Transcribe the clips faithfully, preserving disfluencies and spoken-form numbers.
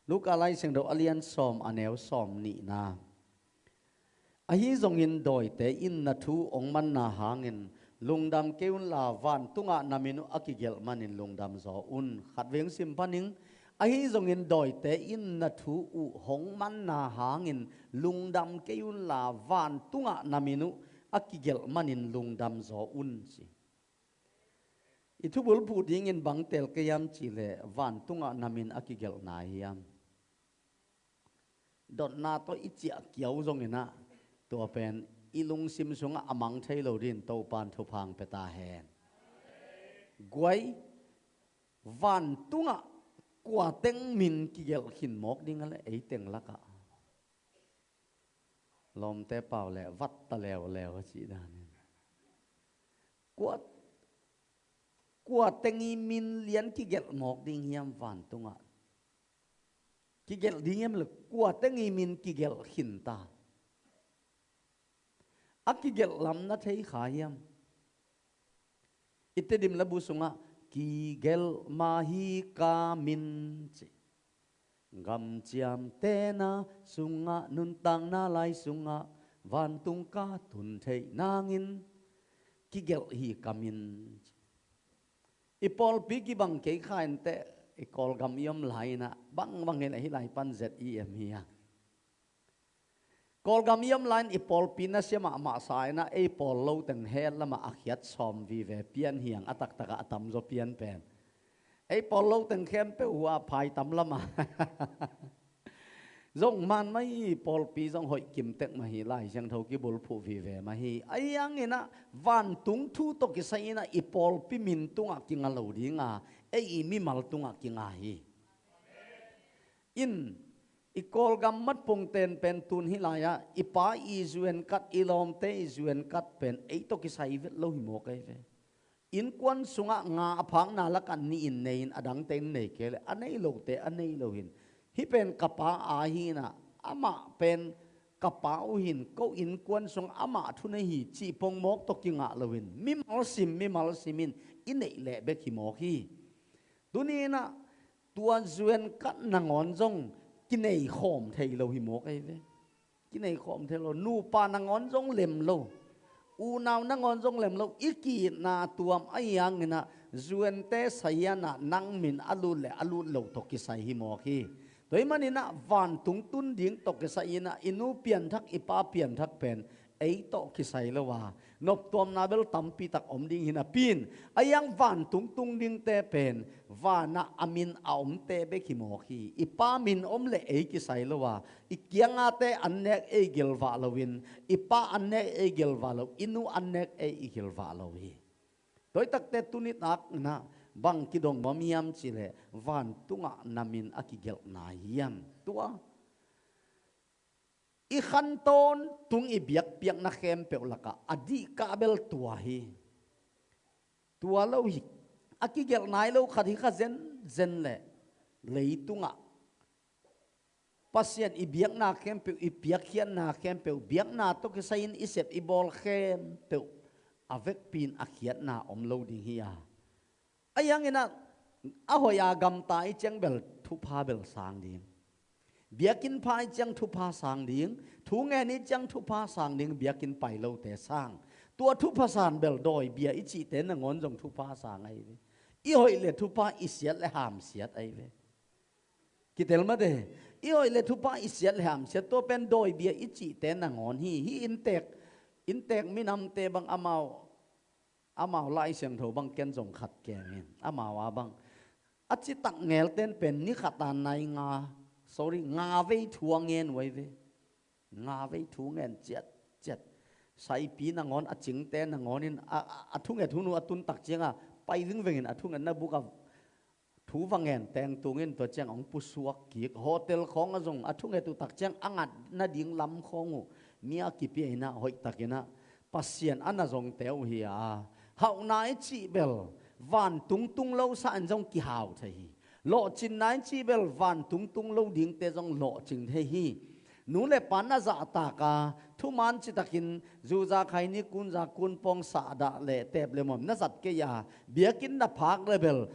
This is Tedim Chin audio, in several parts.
Luka Lai Siangtho a lian sawm, a neu sawm nihna. Ahi zongin dawite in na thu hong manna hangin lungdam kei unla, vantungah na min uh a kigelh manin lungdam zaw un. Khatvei sim paning. Ahi zongin dawite in na thu uh hong manna hangin lungdam kei unla, vantungah na min uh a kigelh manin lungdam zaw un, ci. I thubulphuh dingin bang teel kei hiam cih leh, vantungah na min a kigelhna hiam? Dotna tawh i ciah kiau zongin ah, tua pen i lungsim sungah a mang thei lo dingin Topan thupha hong pia ta hen. Guai, vantungah kua teng min kigelh khin mawk ding a leh, ei teng lakah? Lawmte pau leh vat ta leuleu a cih danin. Kua, kua teng i min lian kigelh mawk ding hiam vantungah? Kigelh ding hiam leh kua teng i min kigelh khin ta? A kigelh lam na thei kha hiam? I Tedim labu sungah, "Kigelh mah hi ka min," ci. Gamciam tena sungah, nuntakna lai sungah, vantung ka tun theih nangin, kigelh hi ka min, ci. I pawlpi kibang kei kha inteh, i Kawlgam i om lai-in ah, bangbang hi leh hih lai pan Z I M hi a. Kawlgam i om lai-in i pawlpi nasia mahmah sa-in ah, ei pawl lo teng het lamah a khiat sawm vive, pian hiang a taktakah a tamzaw pian pen. Ei pawl lo teng khempeuh uh a phai tam lamah. Zong man mah hi, pawlpi zong hoih kim tek mah hi, Lai Siangtho kibulphuh vive mah hi. Ahi hangin ah, vantung thu tawh kisai-in ah i pawlpi min tungah kinga lo ding a, ei i mimal tungah kinga hi. In, i Kawlgam matpungten pen tun hih lai-ah, i pa i zuenkat, i lawmte i zuenkat pen ei tawh kisai vet lo hi mawk ei ve. Innkuan sungah nga a phakna lakah nih in nei-in, a dangte in nei kei leh, a nei lote a nei lo hi in. Hih pen ka pa aa hi in ah, amah pen ka pa uh hi in, ko innkuan sungah amah thunei hi cih pongmawk tawh kingah lo hi in. Mimal sim, mimal sim in i neih leh bek hi mawk hi. Tuni-in ah, tua zuenkat nangawn zong kinei khawm thei lo hi mawk ei ve. Kinei khawm thei lo, nupa nangawn zong lem lo, unau nangawn zong lem lo, i ki-itna tuam ahi hangin ah, zuente sahian ah nang min a lut leh a lut lo tawh kisai hi mawk hi. Tua ahih manin ah, vantung tun ding tawh kisai-in ah, i nu pianthak, i pa pianthak pen ei tawh kisai lo a, noptuamna bel tampi tak om ding hi napi-in, ahi hang vantung tung dingte pen vanah a min a omte bek hi mawk hi. I pa min om leh ei kisai lo a, i kiangate an nek ei gelvah loin, i pa an nek ei gelvah lo, i nu an nek ei i gelvah lo hi. Tua ahih takteh tuni-in ah bang kidong nuam hiam cih leh, vantungah na min a kigelhna hiam? Tua i khan tawntung i biakpiakna khempeuh lakah a dihkah bel tua hi. Tua lo hi, a kigelh nai lo khat hi kha zenzen leh, leitungah Pasian i biakna khempeuh, i piakkhiatna khempeuh, biakna tawh kisai-in i sep i bawl khempeuh a vekpi-in a khiatna om lo ding hi a. Ahi hangin ah, a hoih a gamta i ciang bel thupha bel sang ding. Biakinn pha i ciang thupha sang ding. Thu ngen i ciang thupha sang ding, biakinn pai lote sang. Tua thupha san bel dawi bia i cihte nangawn zong thupha sang ahi ve. I hoih leh thupha, i siat leh hamsiat ahi ve. Kitel mate. I hoih leh thupha, i siat leh hamsiat, tua pen dawi bia i cihte nangawn hi. Hih inntek, inntek minamte bang amau, amau Lai Siangtho bang ken zong khat kem in. Amau a bang, a citak ngelten pen ni khat a nai nga, sorry, nga vei thu a ngen uh ahi ve. Nga vei thu ngen ciatciat. Saipi nangawn, a cingte nangawn in, a, a, a thunget hun uh a tun tak ciangah, pai vingveng in a thungetna buk ah thu va ngen teng tung in, tua ciang hong pusuak kik. Hotel khawng ah zong a thunget uh tak ciang a ngat nading lam khawng uh mi a kipia in ah, hoih takin ah Pasian a na zongte uh hi a. Hauhna i cih bel vantung tung lo sa in zong kihau thei hi. Lawhcinna i cih bel vantung tung lo dingte zong lawhcing thei hi. Nu le pa na zahtak a, thuman citakin zuza khaini kunza kunpawng sahdah le tep le mawm na zat kei a, biakinn na phak le bel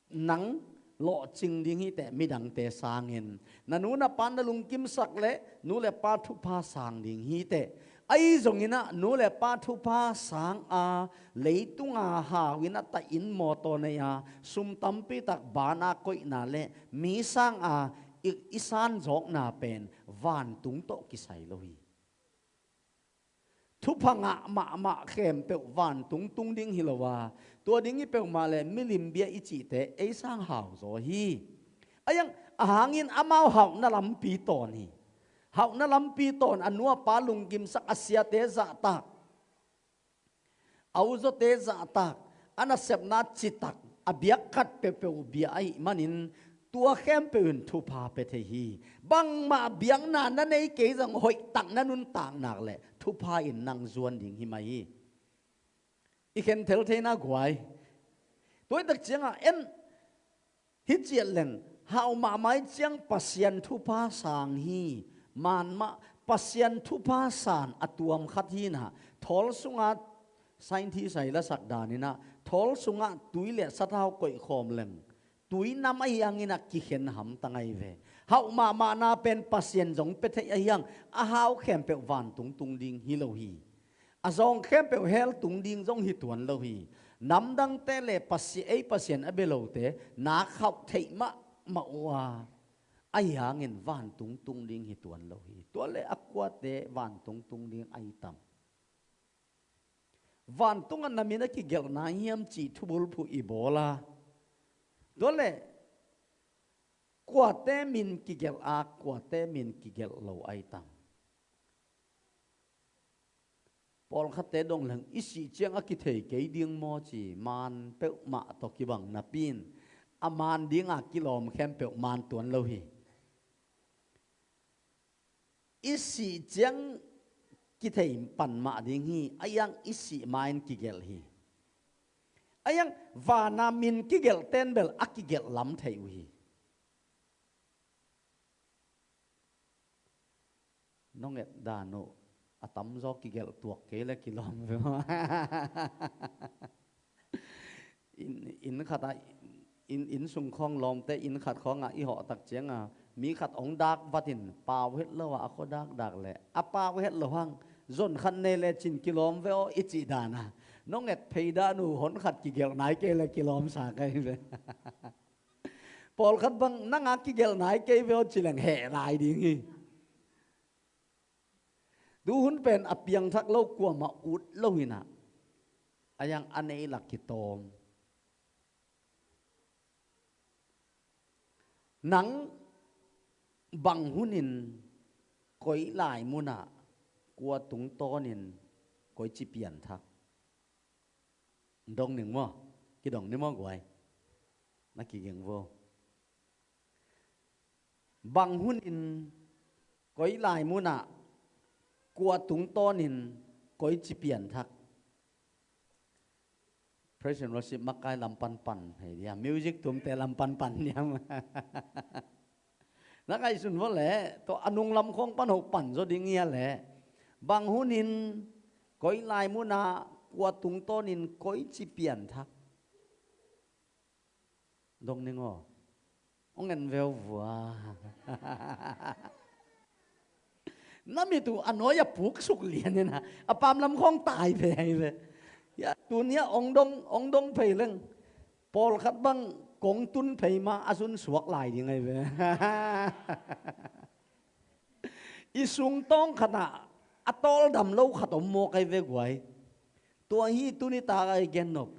nang lawhcing ding hi teh, midangte sangin. Na nu na pa na lungkimsak leh nu le pa thupha sang ding hi teh. Ahi zongin ah nu le pa thupha sang a, leitunga hau in a, ta in mawtaw nei a, sum tampi tak bana koihna le mi sanga i, i sanzawkna pen vantung tawh kisai lo hi. Thupha ngah mahmah khempeuh vantung tung ding hi lo a, tua ding hi peuhmah leh milim bia i cihte ei sang hau zaw hi. A iang a hangin amau hauhna lampi tawn hi. Hauhna lampi tawn, a nu a pa lungkimsak, a siate zahtak, a uzawte zahtak, a nasepna citak, a biak khat peuhpeuh bia ahih manin tua khempeuh in thupha pia thei hi. Bangmah biakna na nei kei zong hoihtak na nuntak nak leh thupha in nang zuan ding hi mai hi. I khentel theihna guai. Tua hi tak ciangah en hi ciat leng, hau mahmah hi ciang Pasian thupha sang hi. Maan mah Pasian thupha san a tuam khat hi na. Thawl sunga scientist a i lasak danin ah, thawl sungah tui le sathau koihkhawm leng tui nam ahi hangin ah kikhen hamtang ahi ve. Hauh mahmahna pen Pasian zong pia thei ahi hang, a hau khempeuh vantung tung ding hi lo hi. A zawng khempeuh hell tung ding zong hi tuan lo hi. Namdangte le Pasi-, ei Pasian a bia lote nak hauh theih mahmah uh a, ahi hangin vantung tung ding hi tuan lo hi. Tua le a kuate vantung tung ding ahi tam? Vantungah na min a kigelhna hiam cih thubulphuh i bawl a, tua le kuate min kigelh a, kuate min kigelh lo ahi tam? Pawlkhatte dong leng i sih ciang a kithei kei ding maw ci, maan peuhmah tawh kibang napi in a maan dinga kilawm khempeuh maan tuan lo hi. I sih ciang kithei pan mah ding hi, a iang i sih ma-in kigelh hi. A iang vana min kigelh ten bel a kigelh lam thei uh hi. Nong et dan uh, a tamzaw kigelh tuak kei le kilawm ve. Inn, inn khatah, inn, inn sung khawng lawmte inn khat khawngah i hawh tak cianga mi khat hong dak vatin pau het lo a, a khua dakdak le a pau het lo hang, zon khat nei le cin kilawm ve aw i cih dana. Nong et phei dan uh, hon khat kigelh nai kei le kilawm sa kei ve. Pawlkhat bang nanga kigelh nai kei ve aw ci leng heh lai ding hi. Tuhun pen a piangthak lo kuamah ut lo hi na, a iang a nei lak kitawm. Nang bang hunin koi lai munah kua tungtawnin koi ci pianthak? Dong ning maw? Kidong ni maw guai? Na kigeng vo. Bang hunin koi lai munah kua tungtawnin koi ci pianthak? Praise and worship makai lam panpan hei dia, music tumte lam panpan diam. Na ngaihsun vo le, tua a nung lam khawng pan ho pan zaw ding hia le. Bang hunin koi lai munah kua tungtawnin koi ci pianthak? Dong ning aw. Hong en veu vua. Na mit uh a nuai a puk suk lian in a, a pam lam khawng tai phei ve. Ya, tun hia hong dong, hong dong phei leng. Pawlkhat bang kong tun phei ma a zun suak lai ding ai ve. I sung tawng khatah a tawldam lo khat om mawk ai ve guai. Tua hi tuni tak ai gen nop.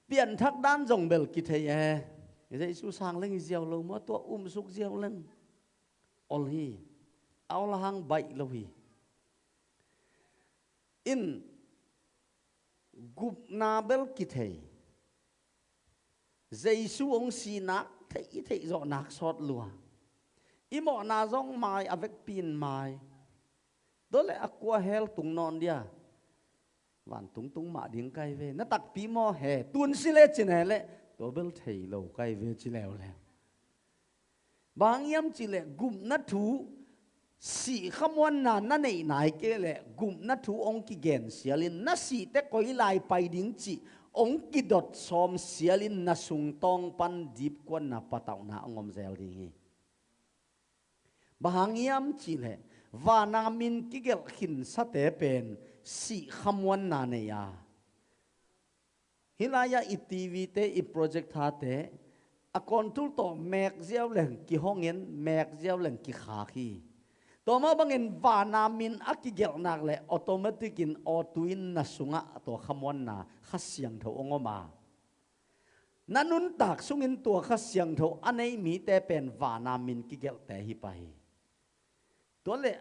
Pianthak dan zong bel kithei e. Jesu sang leng i ziau lo maw, tua umsuk ziau leng ol hi. A ol hang baih lo hi. In gupna bel kithei. Jesu hong sinak theih i theih zawhnak sawt lua. I mawhna zong mai, a vekpi in mai. Tua le a kua hell tung nawn dia? Vantung tung mah ding kai ve. Na takpi maw he? Tun si le cin he le, tua bel thei lo kai ve ci leuleu. Bang hiam cih leh gupna thu, sih khamuanna na neih nai kei leh gupna thu hong kigen sialin na sihte koi lai pai ding cih hong kidot sawm sialin na sungtawng pan dipkuanna patauhna hong om zel ding hi. Bang hang hiam cihleh, vana min kigelh khinsate pen sih khamuanna nei a, hih lai-ah i T V-te, i projector-te, a control tawh mek ziau leng kihong in, mek ziau leng kikhak hi. Tua mah bangin vana min a kigelh nak leh automatic in awtu in na sungah tua khamuanna Kha Siangtho hong om a, na nuntak sungin tua Kha Siangtho a nei mite pen vana min kigelhte hi pah hi. Tua leh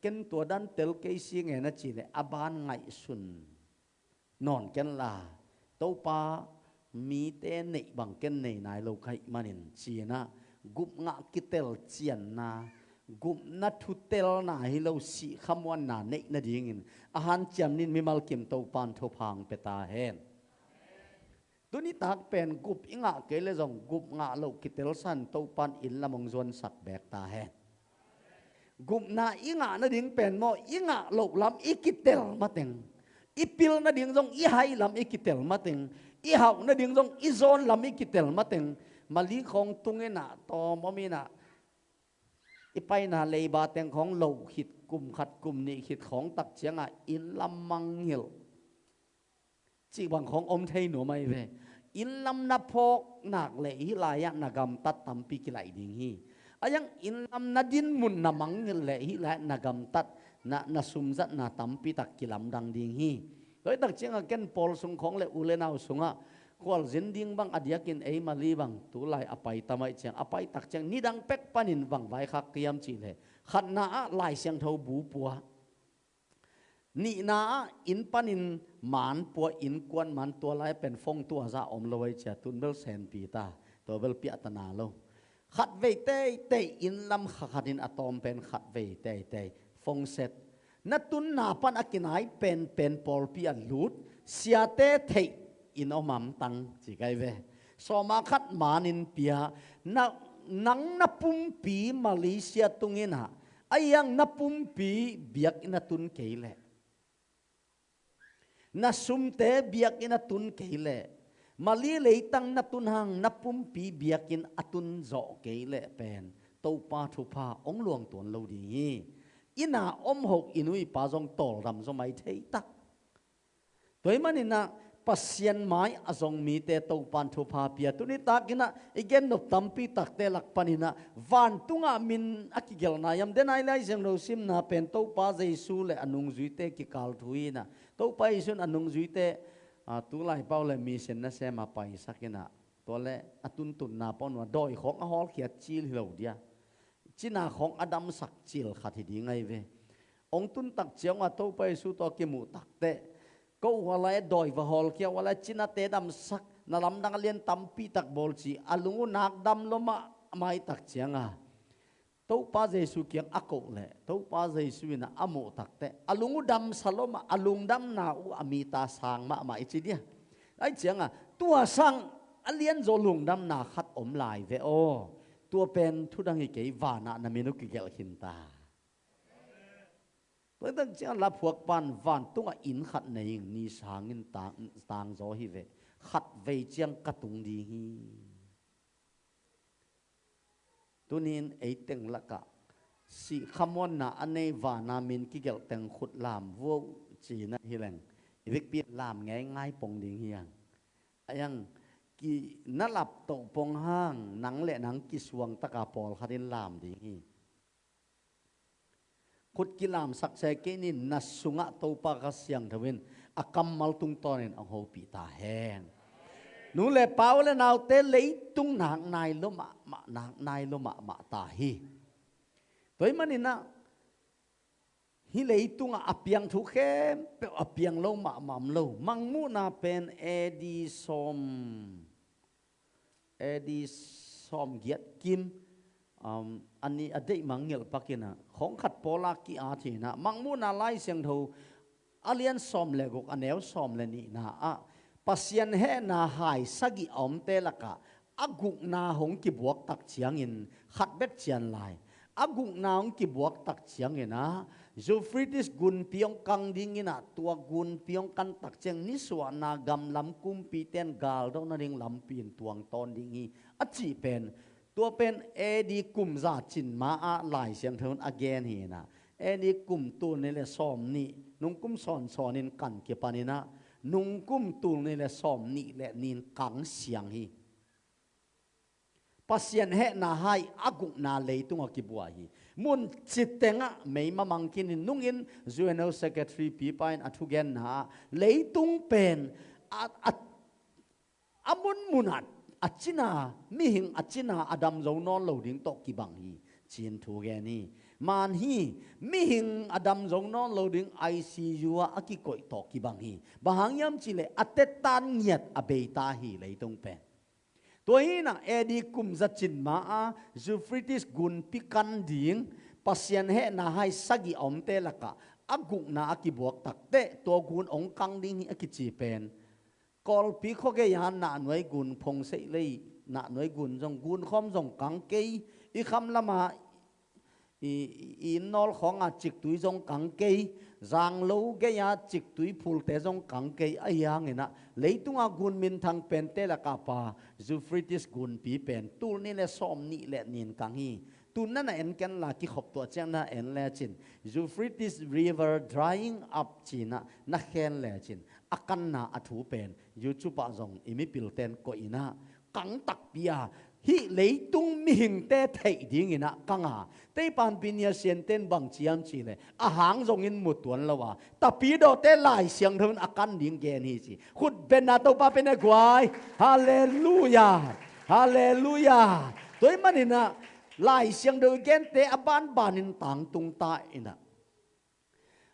ken tua dan tel kei si ngen a cihleh a ban ngaihsun nawn kenla, Topa, mite neih bang ken nei nai lo ka hih manin cinah, gupngah kitel cianna, gupna thutelna hi lo sih khamuanna neih nadingin a hanciam nin mimal kim Topa in thupha hong pia ta hen. Tuni tak pen gup i ngah kei leh zong gup ngah loh kitelsan Topa in inn lam hong zuansak bek ta hen. Gupna i ngah nading pen maw, i ngah loh lam i kitel mateng, i pil nading zong i hai lam i kitel mateng, i hauh nading zong i zawn lam i kitel mateng, mali khawng tunginah tawm om inah, i paina leiba teng khawng loh khit, kum khat kum nih khit khawng tak ciangah inn lam mangngilh cih bang khawng om thei nuam ahi ve. Inn lam na phawk nak leh hih lai-ah na gamtat tampi kilaih ding hi. A iang inn lam na din mun na mangngilh leh hih lai-ah na gamtat, na, na sumzatna tampi tak kilamdang ding hi. Tua hi tak ciangah ken pawl sung khawng leh u leh nau sungah khualzin ding bang a diakin ei mali bang tulai a pai tam ahih ciang, a pai tak ciang nidang pek panin bang vaikhak hiam cihleh, khatna ah Lai Siangtho bu pua, nihna ah inn panin man pua, innkuan man, tua lai pen phone tua zah om lo ahi cia, tun bel senpi ta, tua bel piahtana lo. Khatvei teitei inn lam kha khatin a tawm pen khatvei teitei phone set. Na tunna pan a kinai penpen pawlpi a lut, siate theih in om hamtang ci kai ve. Sawma khat manin pia, na, nang na pumpi Malaysia tunginah, a iang na pumpi biakinn a tun kei leh, na sumte biakinn a tun kei leh, Mali leitang na tun hang na pumpi biakinn a tun zawh kei leh pen Topa thupha hong luang tuan lo ding hi. Inn a om hoh i nu i pa zong tawldam zaw mai thei tak. Tua hi maninah Pasian mai a zong mite Topan thupha pia. Tuni takinah i gennop tampi takte lak paninah vantungah min a kigelhna hiam? Denai Lai Siangtho simna pen Topa Jesu le a nungzuite kikal thu hinah, Topa Jesu in a nungzuite, a, tulai pau le mission nasem a paisak inah, tua le a tuntunna pau nua dawi khawng a hawlkhiat cil hi lo dia, cina khawng a damsak cil khat hi ding ahi ve. Hong tun tak ciang a Topa Jesu tawh kimuh takteh, ko hua lai dawi va hawlkhia hua lai cinate damsak, na lamdang a lian tampi tak bawl ci, a lung uh nak dam lo mahmah hi tak cianga Topa Jesu kiang a koh leh Topa Jesu in a muh takteh a lung uh damsa lo mah, a lungdamna uh a mita sang mahmah i ci dia. Ahi cianga tua sang a lianzaw lungdamna khat om lai ve aw. Tua pen thudang hi kei, vanah na min uh kigelh khin ta. Tua hi tak ciang laphuak pan vantungah inn khat nei ing, ni sangin tang, tangzaw hi ve. Khatvei ciang ka tung ding hi. Tunin ei teng lakah sih khamuanna a nei vana min kigelh teng khut lam vuau cina hi leng, i vekpi in lam ngeingai pong ding hi ang. A iang ki na laptoh pong hang nang le nang kisuang taka pawlkhat in lam ding hi. Khut kilamsak se kei nin, na sungah Topa Kha Siangtho in a kammal tungtawnin a hopih ta hen. Nu le pa, u le naute, leitung nak nai lo mahmah, nak nai lo mahmah ta hi. Tua hi maninah hih leitungah a piang thu khempeuh a piang lo mahmah om lo. Mangmuhna pen A D sawm, A D sawmgiat kim, um, a ni a deih mangngilh pakinah khawng khat pawla ki-at hinah, Mangmuhna Lai Siangtho a lian sawm le guk, a neu sawm le nihna ah Pasian hehna hai sagih a omte lakah a gukna hong kibuak tak ciangin khat bek cian lai. a gukna hong kibuak tak ciangin ah, Euphrates gunpi hong kang dingin ah, tua gunpi hong kan tak ciang nisuahna gamlam kumpite in galdoh nading lampi in tuang tawn ding hi, a cih pen, tua pen A D kum za cin ma-ah Lai Siangtho in a gen hi in ah, A D kum tul nih le sawm nih, nungkum sawnsawn in kan kipan in ah, nungkum tul nih le sawm nih le nih in kang siang hi. Pasian hehna hai a gukna leitungah kibuai hi. Mun citengah mei mamang khin in, nungin General Secretary Pipa in a thugenna ah, leitung pen a, a, a munmunah a cina, mihing a cina a dam zo nawn lo ding tawh kibang hi, ci-in thugen hi. Man hi, mihing a dam zo nawn lo ding I C U ah a kikoih tawh kibang hi. Bang hang hiam cih leh a tetan ngiat a beita hi leitung pen. Tua hi in ah A D kum za cin ma-ah Euphrates gunpi kan ding Pasian hehna hai sagih a omte lakah a gukna a kibuak takteh tua gun hong kang ding hi a kici pen, Kawlpi khuagei-a Nahnuai gun, Phongseih lei Nahnuai gun zong, gun khawm zong kang kei, i kham lamah i, i, i inn nawl khawnga ciktui zong kang kei, Zanglo gei-a ciktui phulte zong kang kei, ahi hangin ah leitunga gun minthang pente lakah pa Euphrates gunpi pen tul nih le sawm nih le nih in kang hi. Tu-in na en ken la, kikhop tuah ciang na en lecin, Euphrates River drying up ci-in ah na khen lecin, a kanna a thu pen YouTube ah zong i mipilten koih in ah, kang takpi a, hih leitung mihingte theih dingin ah kang a, teipanpi nia sianten bang ci hiam cih leh, a hang zongin mu tuan lo a, tapidawte Lai Siangtho in a kan ding gen hi ci. Khut benna Topa pen a guai. Halleluia. Halleluia. Tua ahih manin ah Lai Siangtho i gente a banbanin tangtung ta in ah,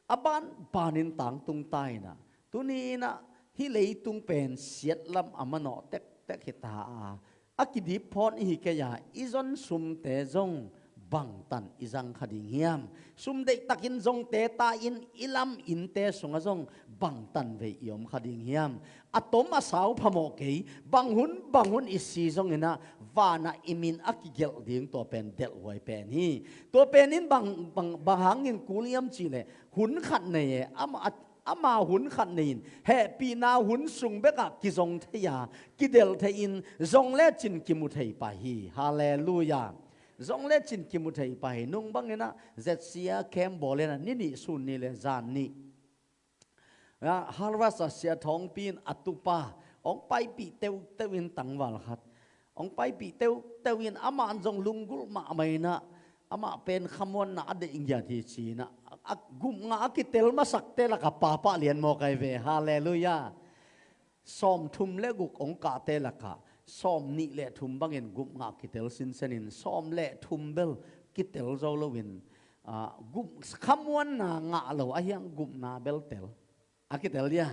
a banbanin tangtung ta in ah, tuni in ah hih leitung pen siatlam a manawh tektek hi ta a, a kidip phawt i hi kei a, i zon sumte zong bangtan i zang kha ding hiam? Sum deihtakin zongte ta in, i lam innte sungah zong bangtan vei i om kha ding hiam? A tom a sau phamawh kei, bang hun bang hun i si zongin ah vanah i min a kigelh ding, tua pen delhhuai pen hi. Tua pen in bang, bang, bang hangin kul hiam cih leh, hun khat nei e, ama, ama hun khat nei in, hehpihna hun sung bekah kizong thei a, kidelh thei in, zong lecin kimu thei pah hi. Halleluia. Zong lecin kimu thei pah hi. Nung bangin ah Z C A camp bawl in ah, ni nih sun ni le zan nih, ah, Harvard ah Sia Thawngpi in a tupa hong paipih teuteu in, tangval khat hong paipih teuteu in, amah zong lunggulh mahmah in ah, amah pen khamuanna a deih ngiat hi ci-in ah, a gupngah a kitel masakte lakah papa lian mawk ahi ve. Halleluia. Sawmthum le guk hong kahte lakah sawmnih le thum bangin gupngah kitel sinsen in, sawm le thum bel kitel zo loin, ah, gup, khamuanna ngah lo, ahi hang gupna bel tel. A kitel dia.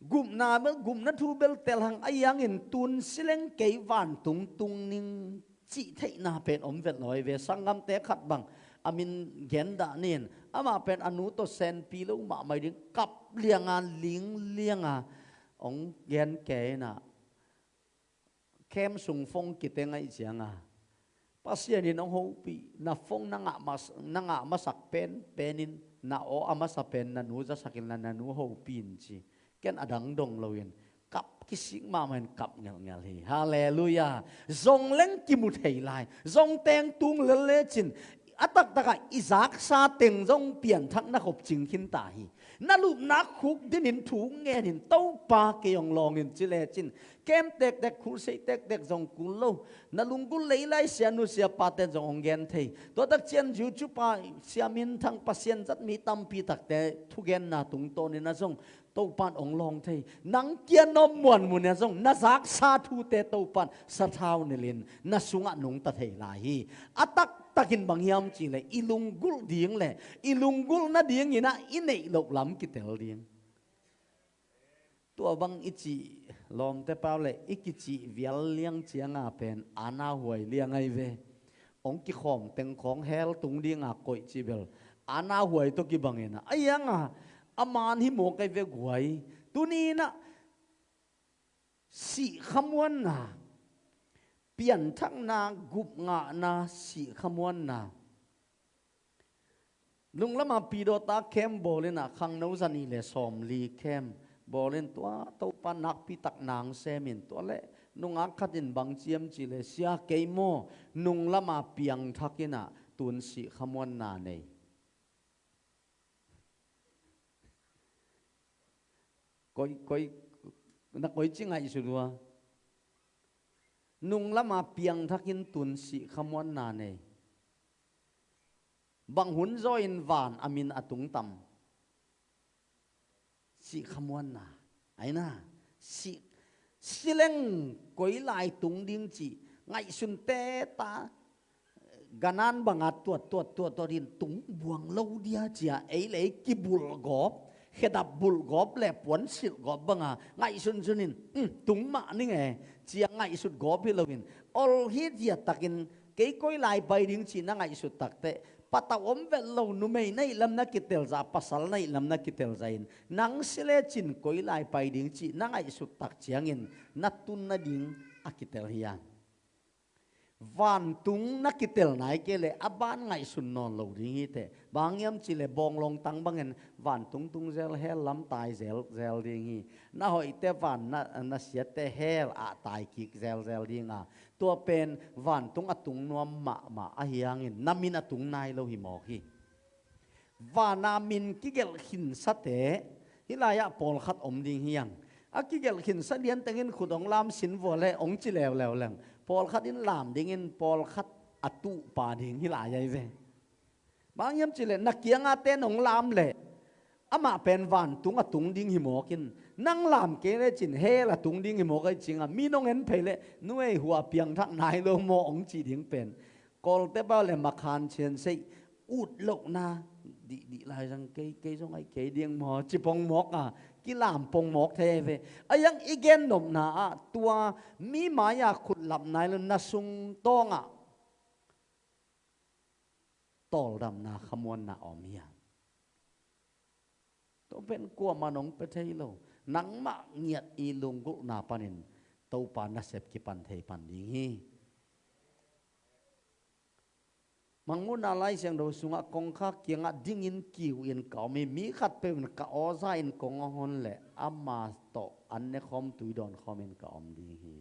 Gupna bel, gupna thu bel tel hang, ahi hangin tun sileng kei vantung tung ning cih theihna pen om vet lo ahi ve. Sanggamte khat bang a min gen dah ning, amah pen a nu tawh senpi lo mahmah ding, kap lianga, ling lianga hong gen kei in ah, camp sung phone kiteng ahih cianga, Pasian in hong hopih, na phone na ngah mas-, na ngah masak pen, pen in, na aw a masa pen na nu zasak in la, na nu hopih in ci. Ken a dang dong loin, kap kisik mahmah in, kap ngelngel hi. Halleluia. Zong leng kimu thei lai. Zong teng tung lel lecin, a taktakah i zaksa teng zong pianthak na khop cing khin ta hi. Na lupna khuk dinin thu ngen in, Topa kei hong lawng in ci lecin, camp tektek, crusade tektek zong kul lo. Na lunggulh lei lai sianu siapate zong hong gen thei. Tua tak ciang YouTube ah sia minthang, Pasian zat mi tampi takte thugenna tungtawnin ah zong Topa'n hong lawng thei. Nang kia na om muanmun ah zong na zaksa thute Topa'n sathau nilhin na sungah nungta thei lai hi. A taktakin bang hiam cih leh, i lunggulh ding le i lunggulh nadingin ah i neih loh lam kitel ding. Tua bang i cih lawmte pau le i kicih vial liang cianga pen ana huai liang ahi ve. Hong kikhawm teng khawng hell tung dinga koih cih bel ana huai tawh kibang in ah, ahi hanga a man hi mawk ahi ve guai. Tuni in ah sih khamuanna, pianthakna, gupngahna, sih khamuanna, Nung lama pidawta camp bawl in ah, khangno zanih le sawmli camp bawl in, tua Topa nakpi tak nang sem in, tua leh nungak khat in bang ci hiam cih leh, "Sia, kei maw, nung lama piangthak in ah, tun sih khamuanna nei." Koi, koi, na koici ngaihsut uh a? Nung lama piangthak in tun sih khamuanna nei. Bang hun zaw in van a min a tung tam? Sih khamuanna. Ai na, sih, si leng koi lai tung ding cih ngaihsun teta, ganan banga tuat, tuat, tuat, tuat in tung buang lo dia cia, ei le ei kibulh gawp, khedap bulh gawp le puansilh gawp banga ngaihsun sun in, "Um, tung mah ning e," cia ngaihsut gawp hi loin, ol hi dia takin, "Kei koi lai pai ding," cih na ngaihsut takteh, patauh om vet lo, numei na hih lam na kitel zah, pasal na hih lam na kitel zah in, nang si lecin koi lai pai ding cih na ngaihsut tak ciangin na tun nading a kitel hi a. Vantung na kitel nai kei leh a ban ngaihsun nawn lo ding hi teh. Bang hiam cih leh bawng lawngtang bangin vantung tung zel, hell lam tai zel, zel ding hi. Na hoihte van, na, na siate hell ah tai kik zel, zel ding a. Tua pen vantung a tung nuam mahmah ahi hangin na min a tung nai lo hi mawk hi. Vana min kigelh khinsate, hih lai-ah pawlkhat om ding hi hang. A kigelh khinsa lian tengin khut hong lam sin vua leh hong ci leuleu leng, pawlkhat in lam dingin pawlkhat a tuhpa ding hih lai ahi ve. Bang hiam cih leh na kianga ten hong lam leh amah pen vantung a tung ding hi mawk in, nang lam kei lecin hell a tung ding hi mawk ahi cih a, mi nong en phei leh, "Nu ei, hua piangthak nai lo maw," hong cih ding pen. Kawlte pau le makhan cian seih, ut lohna, dihdih lai zang kei, kei zong ai kei ding maw, ci pong mawk a, kilam pong mawk thei ve. A yang i gen nopna ah, tua mi mai-a khut lap nai lo na sung tawngah tawldamna, khamuanna a om hi a. Tua pen kuamah nong pia thei lo. Nangmah ngiat i lunggulhna panin Topa nasep kipan thei pan ding hi. Mangmuhna Lai Siangtho sungah kongkhak kiangah dingin kiu in ka om hi. Mi khatpeuh in ka aw za in kong a hon leh ama tawh an ne khawm, tui dawn khawm in ka om ding hi.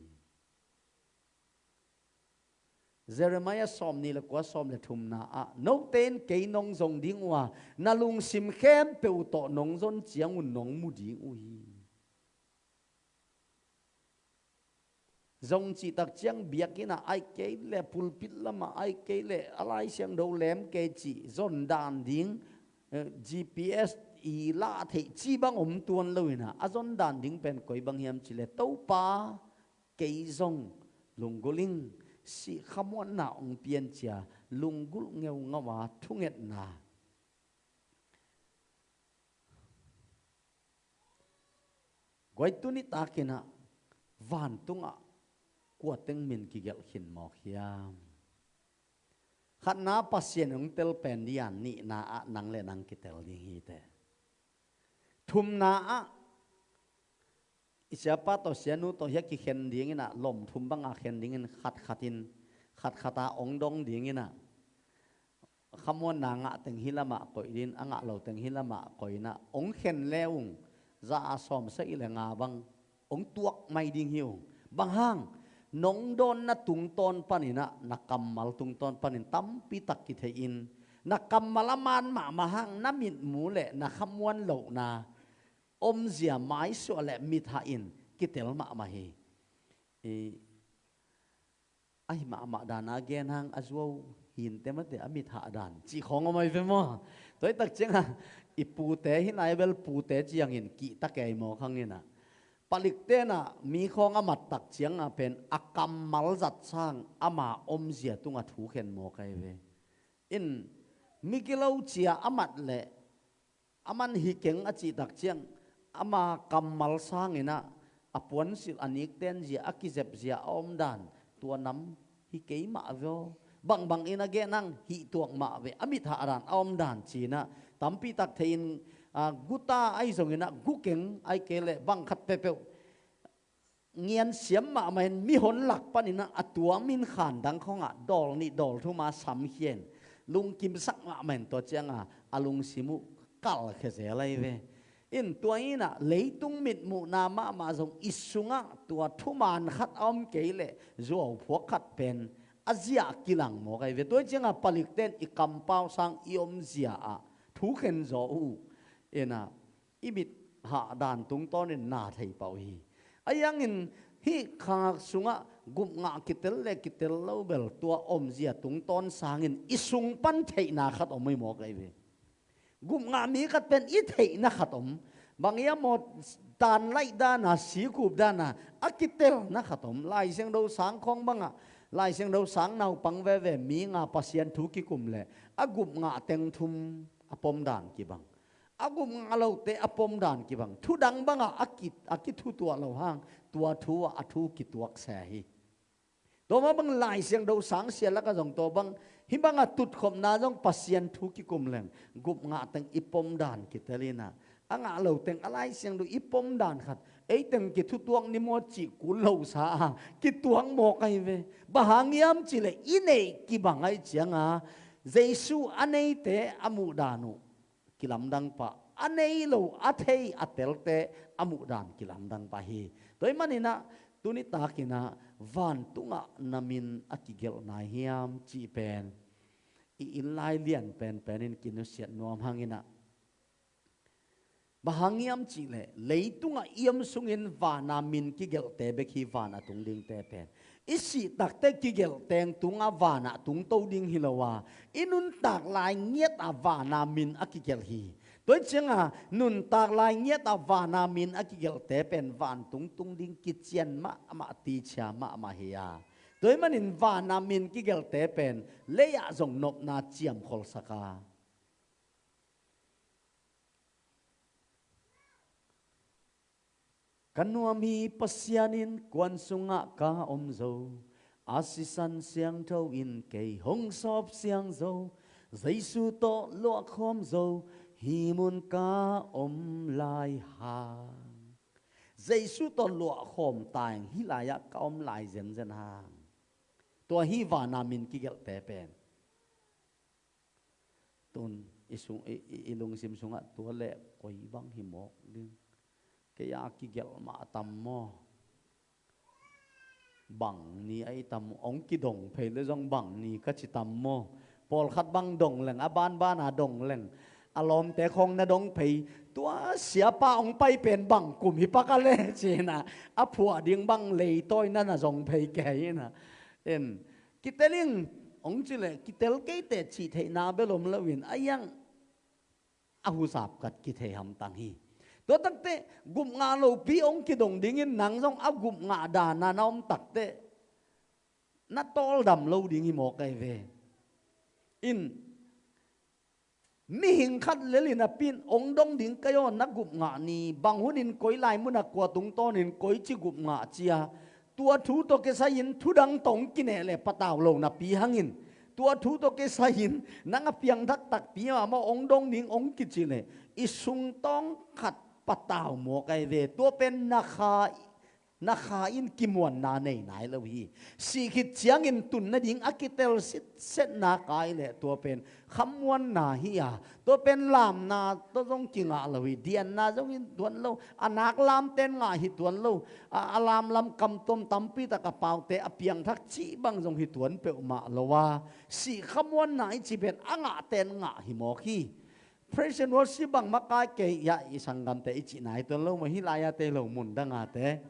Jeremiah sawmnih le kua, sawm le thumna ah, "Note in kei nong zong ding uh a, na lungsim khempeuh tawh nong zon ciangun nong mu ding uh hi." Zong cihtak ciang biakinn ah ai kei leh pulpit lamah ai kei leh a Lai Siangtho lem kei cih zon dan ding, eh, G P S i lah theih ci bang om tuan lo in ah, a zon dan ding pen koi bang hiam cih leh, Topa, kei zong lunggulh ing, sih khamuanna hong pian cia, lunggulh ngeungau a thungetna. Guai, tuni takin ah vantungah kua teng min kigelh khin mawk hiam? Khatna, Pasian hong tel pen ding a, nihna ah nang le nang kitel ding hi teh. Thumna ah, i siapa tawh sianu tawh hi a kikhen dingin ah, lom thum banga khen dingin, khat khatin, khat khata hong dong dingin ah, khamuanna ngah teng hih lamah koih dingin, a ngah lo teng hih lamah koih in ah, hong khen le ung, za ah sawmsagih le nga bang hong tuak mai ding hi ung. Bang hang, nong dawnna tungtawn panin ah, na kammal tungtawn panin tampi tak kithei in, na kammal a man mahmah hang, na mitmu le na khamuan lohna omzia maisuah le mithah in kitel mahmah hi. I, ahi mahmah dan a gen hang, a zuau hinte mate, a mithah dan cih khawng om ahi ve maw? Tua hi tak ciangah, i pute hi nai bel, pute ciangin kihta kei mawk hangin ah, palikte in ah mi khawng a mat tak ciangah pen a kammal zat sang ama omzia tungah thu khen mawk ahi ve. In, mi gilo cia a mat leh, a man hi keng a cih tak ciang, ama kammal sangin ah, a puansilh, a nikten zia, a kizep zia a om dan, tua nam hi kei mah ve aw. Bangbang in a gen hang, hih tuak mah ve, a mithah dan, a om dan ci-in ah, tampi tak thei in, ah, guta ahi zongin ah, gu keng ahi kei leh bang khat peuhpeuh ngiansiam mahmah in, mihon lak panin ah a tuam in khan dang khawngah dawl nih dawl thum a samkhia in, lungkimsak mahmah in tua cianga a lungsim uh kalkhia zel ahi ve. In tua inah leitung mitmuhna mahmah zong i sungah tua thuman khat a om kei leh zuauphuak khat pen a ziah kilang mawk ahi ve. Tua cianga palikten i kampau sang i omzia ah thukhen zaw uh inah i mit hahdan tungtawnin na thei pah uh hi. A yangin hih khangak sungah gupngah kitel le kitel lo bel tua omzia tungtawn sangin i sung pan theihna khat om ahi mawk ahi ve. Gupngah mi khat pen i theihna khat om. Bang ia maw, tanlaih dana, sikup dana a kitelna khat om. Lai Siangtho sang khawng bangah, Lai Siangtho sang naupang veve mi nga Pasian thu kikum le a gupngah teng thum a pomdan kibang. A gupngah lote a pomdan kibang. Thudang bangah a ki, a kithutuah lo hang tua thu ah a thu kituak se hi. Tua mah bang Lai Siangtho sang sia lakah zong tua bang hih bangah tutkhopna zong Pasian thu kikum leng gupngah teng i pomdan kitel inah a ngah lo teng a Lai Siangtho i pomdan khat ei teng kithutuak ni maw cih kul lo sa a kituak mawk ahi ve. Bang hang hiam cihleh i neih kibang ahi cianga Jesu a neite a muhdan uh kilamdang pah, a nei lo a thei a telte a muhdan kilamdang pah hi. Tua ahih maninah tuni takinah vantungah na min a kigelh nai hiam cih pen i inn lai lian penpenin kinusiat nuam hanginah bang hang hiam cihleh leitungah i om sungin vana min kigelhte bek hi van a tung dingte pen. I sih takte kigelh teng tungah vanah tungto ding hi lo a, i nuntak lai ngiatah vana min a kigelh hi. Tua hi cianga nuntak lai ngiatah vana min a kigelhte pen vantung tung ding kician mahmah ticia mahmah hi a. Tua ahih manin vana min kigelhte pen lei-ah zong nopna ciamkholsak a. Ka nuam hi Pasian in kuan sungah ka om zo, a sisan siangtho in kei hong sawp siang zo, Jesu tawh luahkhawm zo, hi mun ka om lai hang. Jesu tawh luahkhawm taing hi lai-ah ka om lai zenzen hang. Tua hi vana min kigelhte pen. Tun i, sung, i, i, i lungsim sungah tua le koi bang hi mawk ding. Kei a kigelh mah tam maw? Bang ni a i tam, hong kidong phei le zong bang ni ka ci tam maw? Pawlkhat bang dong leng, a banbana dong leng, a lawmte khawng na dong phei, tua siapa hong pai pen bang kum hi pak a le cinah a phuah ding bang leitawi na na zong phei kei inah. En, kitel ing hong cileh kitel keiteh cih theihna bel om loin a iang a huzap kat kithei hamtang hi. Tua takte gupngah lopi hong kidong dingin nang zong a gupngah dana na om takte na tawldam lo ding hi mawk ahi ve. In mihing khat lel in a pin hong dong ding kai aw na gupngah ni, bang hunin koi lai munah kua tungtawnin koici gupngah cia, tua thu tawh kisai-in thudang tawh hong kineh le patau lo napi hangin tua thu tawh kisai-in nang a piangthak takpi mahmah hong dong ding hong kici le i sungtawng khat patau mawk ahi ve. Tua pen na kha na kha in kimuanna nei nai lo hi. Sih khit ciangin tun nading a kitel sitsetna kai le tua pen khamuanna hi a, tua pen lamna tawh zong kingah lo hi. Dianna zong hi tuan lo, a nak lamten ngah hi tuan lo, a, a lamlam kamtom tampi tak a paute a piangthak cih bang zong hi tuan peuhmah lo a, sih khamuanna i cih pen a ngahten ngah hi mawk hi. Praise and worship bang makai kei, ya, i sanggamte i cihna hi tuan lo maw, hih lai-a te lo mun dang a te.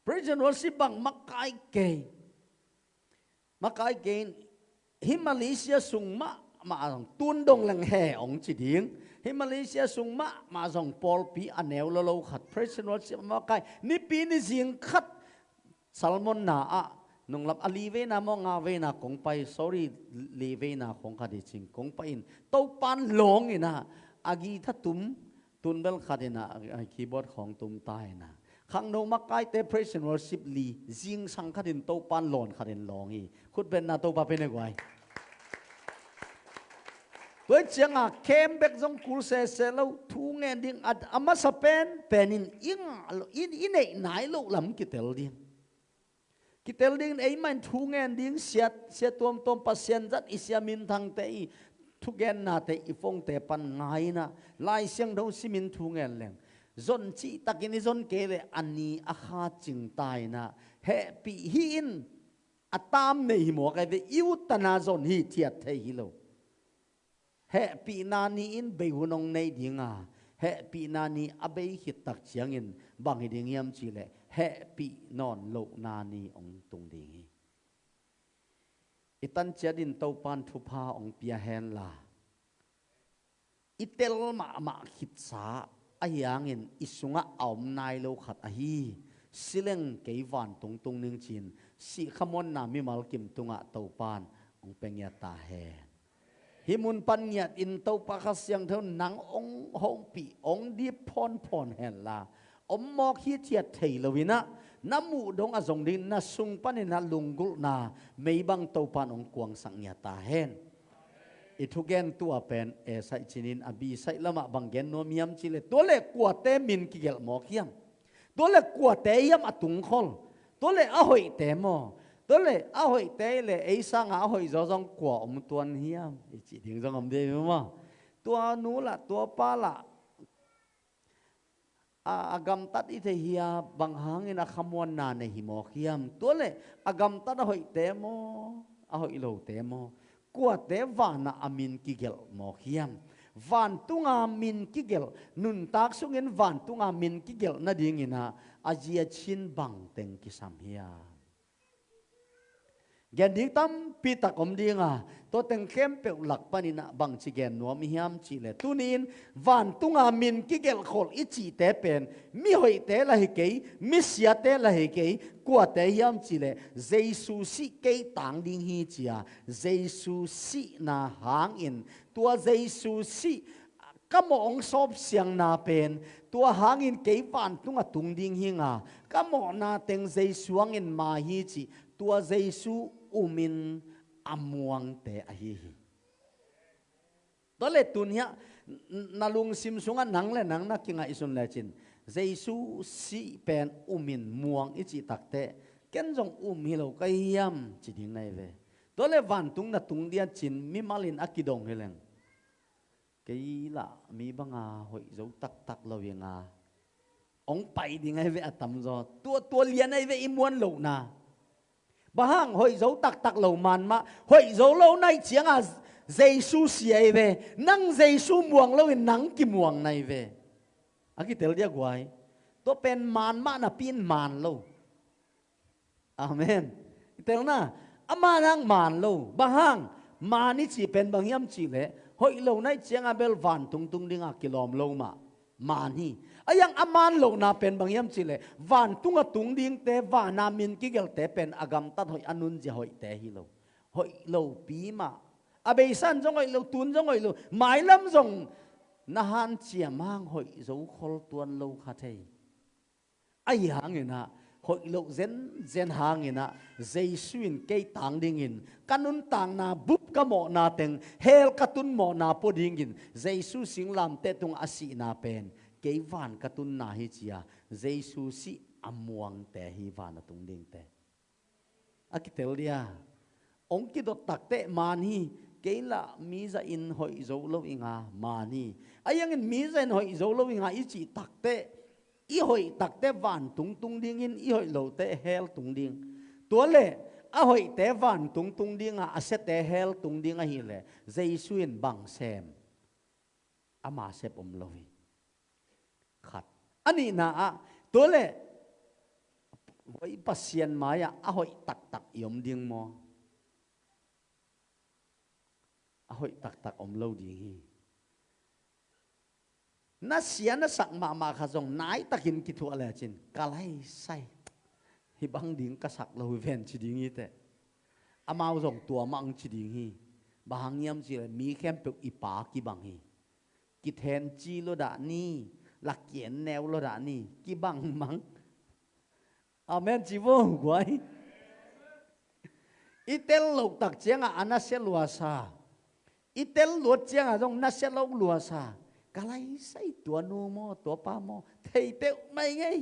Praise and worship bang makai kei. Makai kei in, hih Malaysia sung mahmah zong tun dong leng he hong ci ding. Hih Malaysia sung mahmah zong pawlpi a neu lolo khat praise and worship makai. Nipi ni zing khat Salmon na ah nunglap a li veina maw nga veina kong pai, sorry, li veina khong khat hi cing kong pai in Topan lawng ina a guitar tum, tun bel khat ina a keyboard khong tum ta ina khangno makaite praise and worship li zingsang khat in Topan lawn khat in lawng hi. Khutbetna Topa pe ne guai. Tua cianga kem bek zong kul sese lo thu ngen ding a, a masa pen pen in i ngah lo, i, i neih nai lo lam kitel ding. Kitel dingin eimah in thu ngen ding, sia, sia tuamtuam, Pasian zat i sia minthangte i thugennate i phone-te pan ngai-in ah, Lai Siangtho simin thu ngen leng, zon cihtakin i zon kei leh a ni a kha cingta-in ah, hehpih hi in, a tam nei hi mawk ahi ve, i uttana zon hithiat thei hi lo. Hehpihna ni in bei hun hong nei ding a, hehpihna ni a bei khit tak ciangin bang hi ding hiam cih leh, hehpih nawn lohna ni hong tung ding hi. I tan ciat in Topa'n thupha hong pia hen la, i tel mahmah khitsa ahi hangin i sungah a om nai lo khat ahi, si leng kei vantung tung ning ci-in, sih khamuanna mimal kim tungah Topa'n hong pia ngiat ta hen. Hih mun pan ngiatin Topa Kha Siangtho in nang hong hopih, hong dip phawnphawn hen la, om mawk hithiat thei lo-in ah, na muh dong a zong dingin, na sung panin ah lunggulhna meibang Topa'n hong kuangsak ngiat ta hen. I thugen tua pen A side cinin, a B side lamah bang gen nuam hiam cih leh, tua leh kuate min kigelh mawk hiam? Tua leh kuate hiam a tungkhol? Tua leh a hoihte maw? Tua leh a hoihte leh ei sanga a hoih zaw zong kua om tuan hiam? I cih ding zong om ding hi maw? Tua nu lah, tua pa lah, a, a gamtat i thei hi a, bang hangin a khamuanna nei hi mawk hiam? Tua leh a gamtat a hoihte maw, a hoih lote maw, kuate vanah a min kigelh mawk hiam? Vantunga min kigelh, nuntak sungin vantunga min kigelh nadingin ah, a zia cin bangteng kisam hiam? Gen ding tampi tak om ding a, tua teng khempeuh lak panin ah bangci gen nuam i hiam cih leh, tuni-in vantunga min kigelhkhol i cihte pen, mi hoihte lah hi kei, mi siate lah hi kei, kuate hiam cih leh, Jesu sih kei tang ding hi ci-a, Jesu sihna hangin, tua Jesu sih ka mawh hong sawpsiangna pen, tua hangin kei vantung a tung ding hi ing a, ka mawhna teng Jesu hangin ma hi cih, tua Jesu umin a muangte ahi hi. Tua leh tun hiah, n-, na lungsim sungah nang leh nang na kingaihsun lecin, Jesu sih pen umin muang i cih takteh, ken zong um hi lo ka hiam ci ding na hi ve. Tua leh vantung na tung dia cin mimal in a kidong hi leng, kei lah mi banga hoih zo taktak lo ing a, hong pai ding ahi ve a tamzaw. Tua, tua lian ahi ve i muan lohna. Bang hang? Hoih zo taktak lo man mah. Hoih zo lo na hih cianga Jesu si ahi ve. Nang Jesu muang loin nang kimuang na hi ve. A kitel dia guai. Tua pen man mah napi in man lo. Amen. I telna, a man hang man lo. Bang hang? Man i cih pen bang hiam cih leh, hoih lo na hih cianga bel vantung tung dinga kilawm lo mah. Man hi. A iang a man lohna pen bang hiam cih leh, vantung a tung dingte, vana min kigelhte pen a gamtat hoih, a nunzia hoihte hi lo. Hoih lopi mah. A beisa in zong hoih lo, tun zong hoih lo. Mailam zong na hanciam hang hoih zo khol tuan lo kha thei. Ahi hangin ah, hoih loh zenzen hangin ah, Jesu in kei tang dingin, ka nuntakna bup ka mawhna teng, hell ka tun mawhna pua dingin, Jesu singlamteh tungah a sihna pen, kei van ka tunna hi ci-a, Jesu sih a muangte hi van a tung dingte. A kitel dia. Hong kidot takteh man hi, kei lah mi zahin hoih zo lo ing a, man hi. A iangin mi zahin hoih zo lo ing a i cih takteh, i hoih takteh vantung tung dingin, i hoih lote hell tung ding. Tua leh, a hoihte vantung tung ding a, a siate hell tung ding ahih leh, Jesu in bang sem? Ama sep om lo hi. Khat. A nihna ah, tua leh, voi Pasian mai-ah a hoih taktak i om ding maw? A hoih taktak om lo ding hi. Na sia na sak mahmah kha zong, naitakin kithuah lecin, ka lai sai. Hih bang ding ka sak lo hi ven ci ding hi teh. Amau zong tua mah hong ci ding hi. Bang hang hiam cih leh mi khempeuh i pa kibang hi. Kithen ci lo dah ni, lakian neu lo dah ni, kibang mang. Amen ci vo, guai. I tel loh tak ciangah a nasia luasa. I tel luat ciangah zong nasia lo luasa. Ka lai sai tua nu maw, tua pa maw, thei peuhmah ing ei.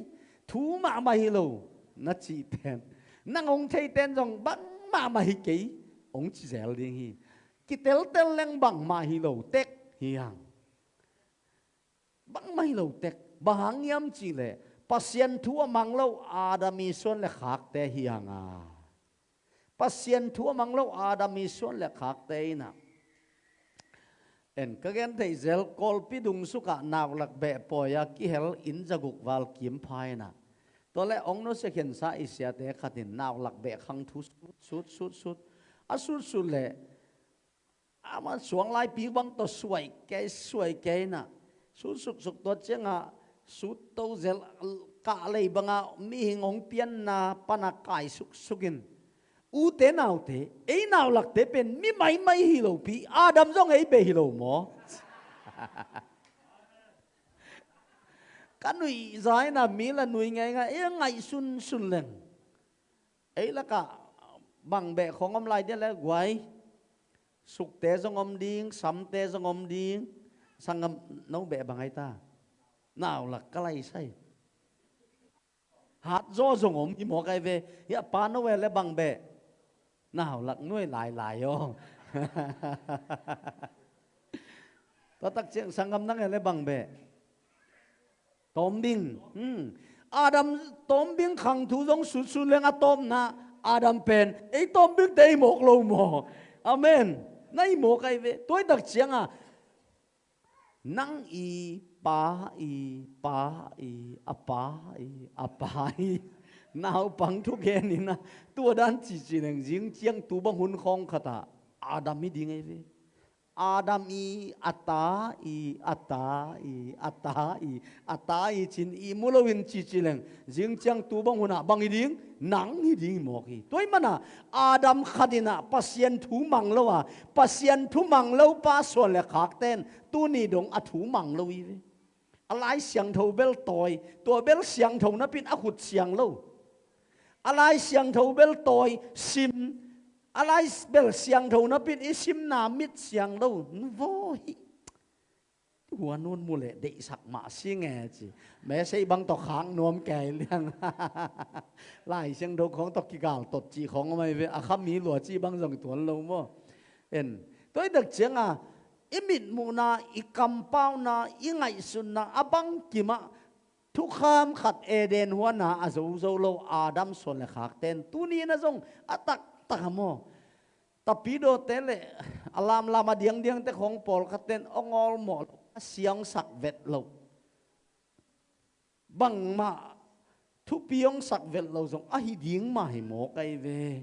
Thu mahmah hi lo, na cih pen. Nang hong theiten zong bangmah mah hi kei, hong ci zel ding hi. Kiteltel leng bangmah hi lo tek hi hang. Bangmah hi lo tek. Bang hang hiam cih leh Pasian thu a mang lo Adam i suan le khakte hi hang a. Pasian thu a mang lo Adam i suan le khakte in ah, en ka gen theih zel, Kawlpi dungsuk ah naulak beh pawi a kihel inn zaguk val kim pha in ah, tua leh hong nusia khensa i siate khat in naulak beh khang thu sut sut sut sut, a sut sut leh ama suanglaipi bang tawh suai kei suai kei in ah, sut suksuk, tua ciang ah sut to zel, kah lei bang ah mihing hong pianna pan a kai suksuk in, ute naute, ei naulakte pen mi maimai hi lopi, Adam zong ei beh hi lo maw? Ka nuih za in ah mi la nui ngeingai, ei a ngaihsun sun leng. Ei lakah bang beh khawng om lai dia le guai. Sukte zong om ding, samte zong om ding. Sanggam, no beh bang ai ta? Naulak ka lai sai. Hat zaw zong om hi maw kai ve. Hi a pa no e le bang beh? Naulak nuai lai lai aw. Tua tak ciang sanggam nang e le bang beh? Tawmbing. Hmm. Adam tawmbing khang thu zong sut sut leng a tawpna Adam pen ei tawmbingte i mawk lo maw? Amen. Na i mawk ai ve. Tua i tak ciang a nang i pa i pa i a pa i a pa i naupang thugen in a, tua dan cici leng zing ciang tu bang hun khawng khat ah Adam hi ding ai ve. Adam i a ta i a ta i a ta i a ta i cin i mu lo in cici leng zing ciang tu bang hun ah bang hi ding? Nang hi ding hi mawk hi. Tua i man a Adam khat in ah Pasian thu mang lo a, Pasian thu mang lo pa suan le khakten tuni dong a thu mang lo hi ve. A Lai Siangtho bel tawi, tua bel siangtho napin a khut siang lo. A Lai Siangtho bel tawi, sim, a Lai bel siangtho napin i simna mit siang lo. Vaw hi. Huan hun mu leh deihsak mah si nge ci. Mesei bang tawh khak nuam kei liang. Lai Siangtho khawng tawh kigal tot cih khawng a mai ve. A kha mi lua cih bang zong i tuan lo maw? En. Tua i dak ciang a i mitmuhna, i kampauna, i ngaihsutna a bangkim ah thukham khat Eden huan ah a zo zo lo Adam suan le khakten tuni in a zong a taktak a maw? Tapidaw te le a lamlam a diangdiang te khawng pawlkhat ten hong awlmawh lo, a sia hong sak vet lo. Bangmah thupi hong sak vet lo zong ahi ding mah hi mawk ai ve.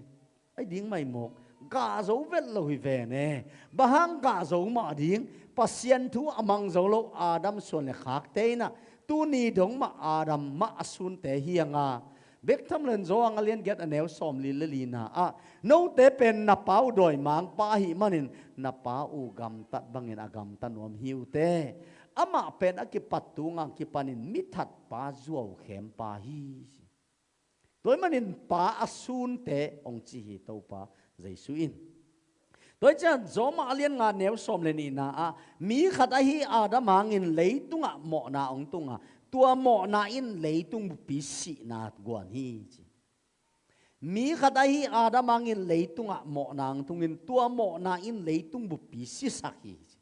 Ahi ding mah hi mawk. Gah zo vet lo hi ven e. Bang hang gah zo mah ding? Pasian thu a mang zo lo Adam suan le khakte in ah tuni dong mah Adam mah a sunte hi hang a. Bek tham len Johan a lian giat a neu sawmli le lina ah, note pen na pa uh dawimangpa ahih manin na pa uh gamtat bangin a gamta nuam hi uh te. Amah pen a kipat tunga kipanin mi thatpa zuaukhempa hi. Tua ahih manin pa a sunte hong ci hi Topa Jesu in. Tua hi ciang Rom a lian nga neu sawm le nihna ah, mi khat ahi Adam hangin leitungah mawhna hong tunga, tua mawhna in leitung buppi sihna guan hi ci. Mi khat ahi Adam hangin leitungah mawhna hong tungin, tua mawhna in leitung buppi sisak hi ci.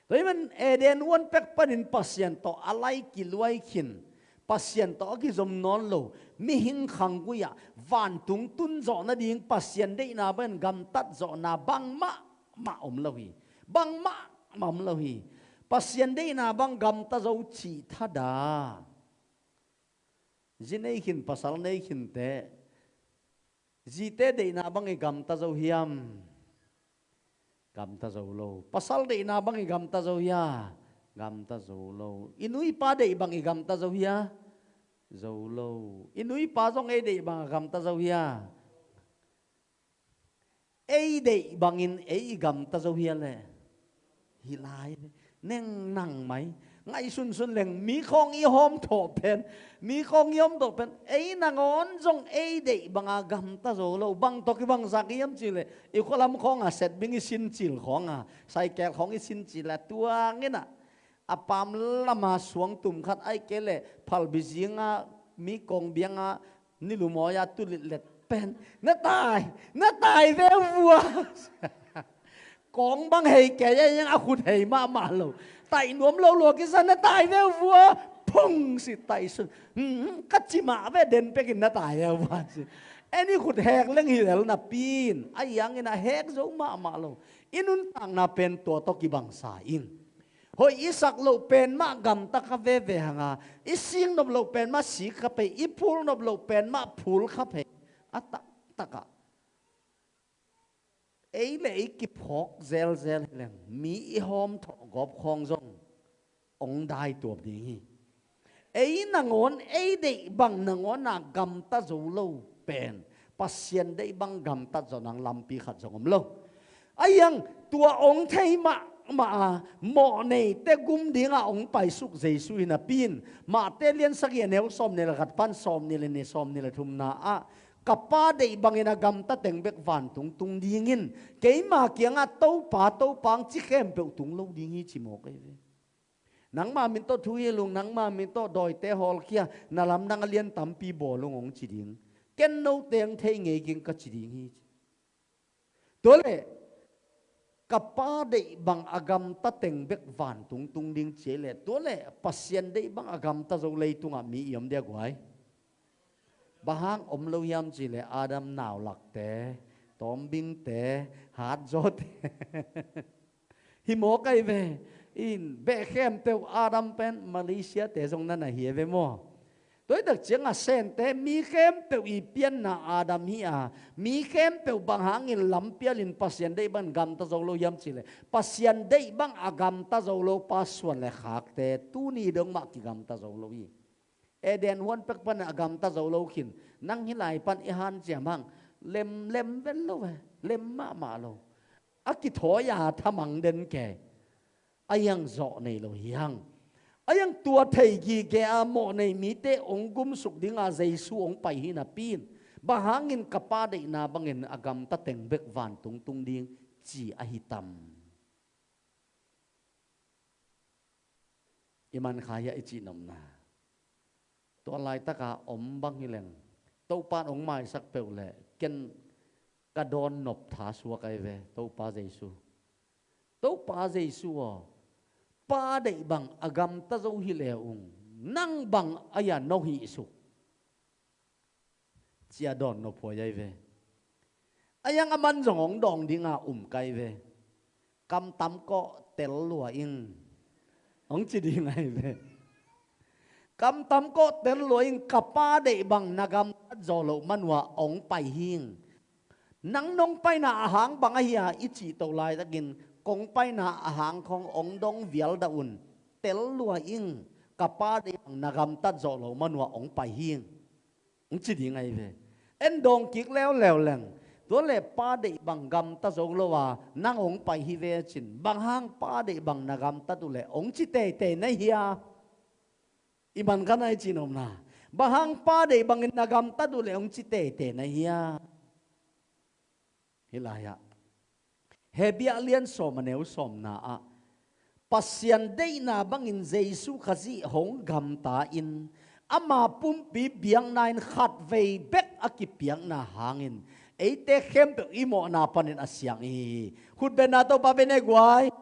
Tua hi man Eden huan pek panin Pasian tawh a lai kiluai khin, Pasian tawh a kizom nawn lo, mihing khanggui ah vantung tun zawh nading Pasian deihna bangin gamtat zawhna bangmah mah om lo hi. Bangmah mah om lo hi. Pasian deihna bang gamta zo cih thada. Zi nei khin, pasal nei khinte, zite deihna bang i gamta zo hiam? Gamta zo lo. Pasal deihna bang i gamta zo hia? Gamta zo lo. I nuipa deih bang i gamta zo hia? Zo lo. I nuipa zong ei deih bang a gamta zo hia? Ei deih bangin ei i gamta zo hia le? Hi lai. Neng nang mai. Ngaihsunsun leng mi khawng i hawm thawh pen, mi khawng i hawm thawh pen, ei nangawn zong ei deih banga gamta zo lo. Bang tawh kibangsak hiam cih leh, i khualam khawnga setbing i sin cil khawnga, saikel khawng i sin cil a tuang in ah, a pam lama suangtum khat ahih kei leh phalbi zinga mi kawng bianga nilumawi-a tulitlet pen, na tai, na tai veu vua. Kawng bang hei kei a, a khut hei mahmah lo. Taih nuam lo lua kisa, na tai veu vua. Phung si taih sun. Hmm, ka ci mah ve, den pekin na tai veu vua si. En i khut hek leng hi lel napi in, a hiangin a hek zo mahmah lo. I nuntakna pen tua tawh kibangsa in. Hoih i sak loh pen mah gamta kha veve hang a, i sing nop loh pen mah sik kha phei, i phul nop loh pen mah phul kha phei. A taktak ah ei le ei kiphawk zelzel hi leng, mi i hawm thawh gawp khawng zong hong dai tuam ding hi. Ei nangawn, ei deih bang nangawn a gamta zo lo pen, Pasian deih bang gamtat zawh nang lampi khat zong om lo. A hiang tua hong thei mahmah a, mawhneite gum dingah hong paisuk Jesu hi napi in, Mate lian sagih a neu sawmnih le khat pan sawmnih le nih, sawmnih le thumna ah, ka Pa deih bangin a gamta teng bek vantung tung dingin, keima kiangah Topa, Topa hong ci khempeuh tung lo ding hi, ci mawk ahi ve. Nangma min tawh thu hil ung, nangma min tawh dawite hawlkhia, na lamdang a lian tampi bawl ung, hong ci ding. Ken note hong thei ngei keng, ka ci ding hi, ci. Tua leh ka Pa deih bang a gamta teng bek vantung tung ding ci leh, tua leh Pasian deih bang a gamta zo leitungah mi i om dia guai? Bang hang om lo hiam cih leh Adam naulakte, tawmbingte, hatzawte. Hi mawk ahi ve. In beh khempeuh Adam pen Malaysia-te zong na na hi ve maw? Tua hi tak ciangah Sente, mi khempeuh i pianna Adam hi a, mi khempeuh bang hangin lampialin Pasian deih bang gamta zo lo hiam cih leh, Pasian deih bang a gamta zo lo pa suan le khakte tuni dong mah kigamta zo lo hi. Eden huan pek pan a gamta zo lo khin, nang hih lai pan i hanciam hang, lemlem ven lo ve, lem mahmah lo. A kithawi a thamang den kei. A hiang zawh nei lo hi hang. A hiang tua thei gige a mawh nei mite hong gumsuk dinga Jesu hong pai hi napi in, bang hangin ka Pa deihna bangin a gamta teng bek vantung tung ding ci ahi tam? I man kha hia i cih nopna? Tua laitaka om bang hi leng, Topa in hong maisak peuh leh ken ka dawn nop tha suak ahi ve, Topa Jesu. Topa Jesu aw, Pa deih bang a gamta zo hi le ung, nang bang a hia no hih suk, ci a dawn nop huai ahi ve. A hiang a man zong hong dawng dinga um kai ve. Kam tam kawh tel lua ing, hong ci ding ahi ve. Kam tam kawh tel lua ing, ka Pa deih bang na gamtat zawh loh man uh ah hong pai hi ing. Nang nong paina a hang bang ahi a i cih to laitakin, kong paina a hang khawng hong dong vial dah un, tel lua ing, ka Pa deih bang na gamtat zawh loh man uh ah hong pai hi ing, hong ci ding ahi ve. En dawng kik leuleu leng, tua leh Pa deih bang gamta zo lo a nang hong pai hi ve cin, bang hang Pa deih bang na gamtat uh leh hong ci teitei na hia? I man kha na i cih nopna, bang hang Pa deih bangin na gamtat uh leh hong ci teitei na hia? Hih lai-ah Hebru lian sawm a neu sawmna ah, Pasian deihna bangin Jesu Khazih hong gamta in, ama pumpi biakna in khatvei bek a kipiakna hangin eite khempeuh i mawhna panin a siang i hi hi. Khutbetna Topa bia ne guai.